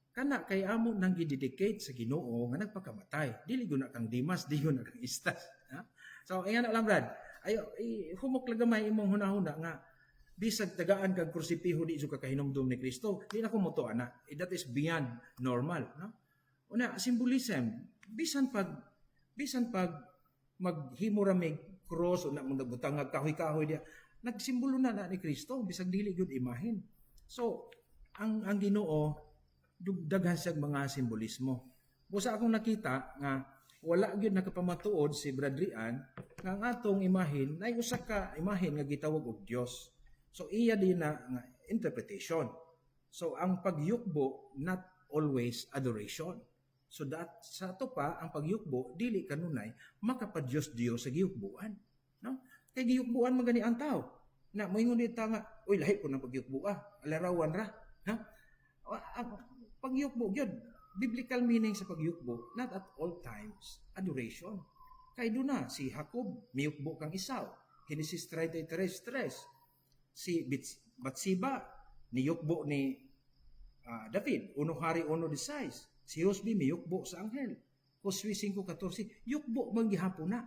Kana kay amo nang gidedicate sa Ginoo nga nagpakamatay. Dili gyud na kang Dimas, di gyud na kang Istas. Ha? So, ingan na lang, Brad. Ayo, humok lang gamay imong hunahuna nga bisag tagaan kag krusipiho, di jud ka kahinumdum ni Kristo. Di na ko moto ana. That is beyond normal, no? Una, symbolism, bisan pag maghimo ra mig cross o na mo nagbutang kahoy-kahoy diya, nagsimbolo na na ni Kristo bisag dili gyud imahin. So, ang Ginoo daghan siya mga simbolismo. Busa akong nakita nga wala gyud nakapamatuod si Brad Rian nga ang atong imahin nay usa ka imahin nga gitawag og Dios. So iya din na nga interpretation. So ang pagyukbo, not always adoration. So that sa ato pa ang pagyukbo dili kanunay makapadyos Dios sa giyukbuan, no? Kay giyukbuan man gani ang tao. Na moingon dita nga, "Uy, lahi po ng pagyukbo ah, larawan ra." Ha? Ang pagyukbo gyud, biblical meaning sa pagyukbo, not at all times adoration. Kay duna si Jacob miyukbo kang Esau. Genesis 33:3. Si Bathsheba niyukbo ni David, 1 Hari 1:16. Si Josbe miyukbo sa anghel. Josue 5:14, yukbo man gihapon na.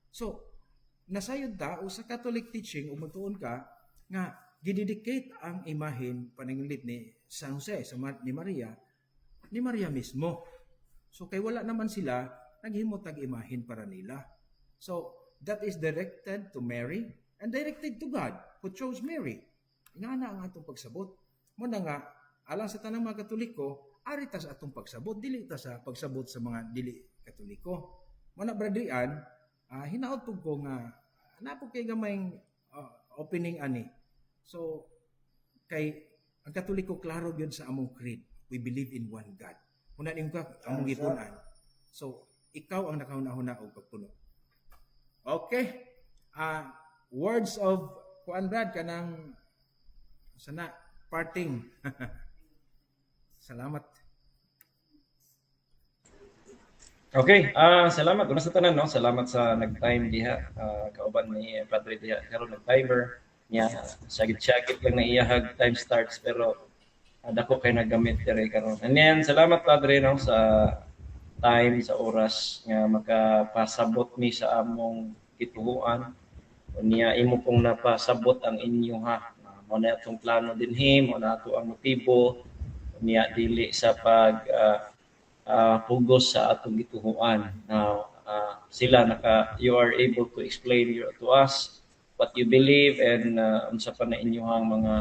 So, nasayod ta o sa Catholic teaching ug magtuon ka nga gidedicate ang imahin pananglit ni San Jose sa ni Maria, ni Maria mismo. So kay wala naman sila, naghimo tag imahin para nila. So that is directed to Mary and directed to God who chose Mary. Nga na ang atong pagsabot. Mo na nga alang sa tanang mga Katoliko, ari ta sa atong pagsabot, dili ta sa pagsabot sa mga dili Katoliko. Mo na, Bradrian, hinaot pud ko nga naa pud kay gamayng opening ani. So kay ang Katoliko klaro gyud sa among creed. We believe in one God. Una ning ka among gitun-an. So ikaw ang nakahuna-huna og pagpuno. Okay. Words of kuan, Brad, kanang sana parting. Salamat. Okay, salamat una sa tanan, no. Salamat sa nag-time diha kauban ni Padre diha karon, nag-timer niya, sagit-sagit lang na iyahag time starts, pero dako kay nagamit diri karon. And then salamat, Padre, no, sa time, sa oras nga makapasabot mi sa among gituohan. Unya imo pong napasabot ang inyo ha. Mao na atong plano dinhi, mao na ato ang motibo niya, dili sa pag pugos sa atong gituohan. Now, sila naka you are able to explain to us what you believe and unsa pa na inyong mga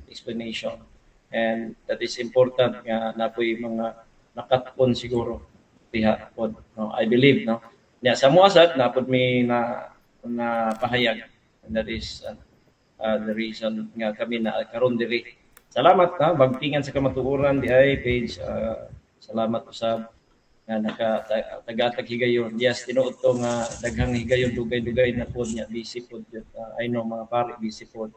explanation. And that is important nga napoy mga nakat-on siguro diha pod, no? I believe, no. Nya sa mo asad napod mi na na pahayag and that is the reason nga kami na karon diri. Salamat ha, Bagtingan sa Kamatuoran di ay page. Salamat usab nga naka tagatag higayon. Yes, tinuod to nga daghang higayon, dugay-dugay na pod nya busy pod yun. I know mga pare busy pod.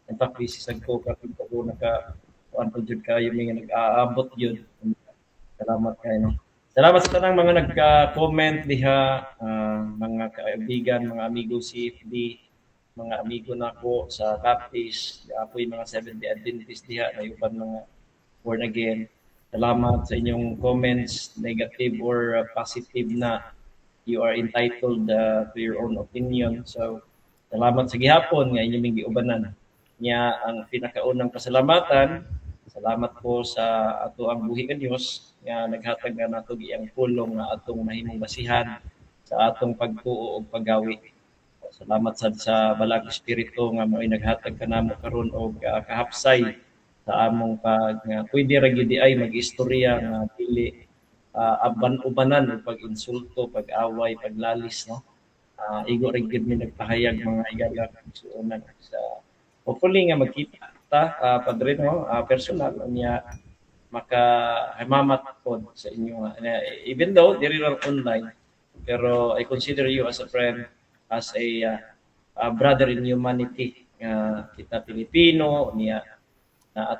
In fact, busy sad ko karon ko naka kuan pod jud kayo may nag-aabot yun. Salamat kayo, no. Salamat sa tanang mga nagka-comment diha, mga kaibigan, mga amigo CFD, mga amigo nako sa Baptist, apoy mga Seventh-day Adventist diha, na uban mga born again. Salamat sa inyong comments, negative or positive na, you are entitled to your own opinion. So, salamat sa gihapon nga inyong giubanan. Nya ang pinakaunang pasalamatan, salamat po sa ato ang buhi nga Dios nga naghatag nga nato iyang pulong nga atong mahimong basihan sa atong pagtuo ug paggawi. Salamat sad sa Balag Espiritu nga mao'y naghatag kanamo karon og kahapsay sa among pag nga pwede ra gyud ay mag-istorya nga dili aban-ubanan og pag-insulto, pag-away, paglalis, no. Igo ra gyud mi nagpahayag, mga higala kagsuonan, sa hopefully nga magkita ta, Padre, no, personal unya maka himamat pod sa inyo, even though diri ra online, pero I consider you as a friend, as a brother in humanity nga kita Pilipino niya.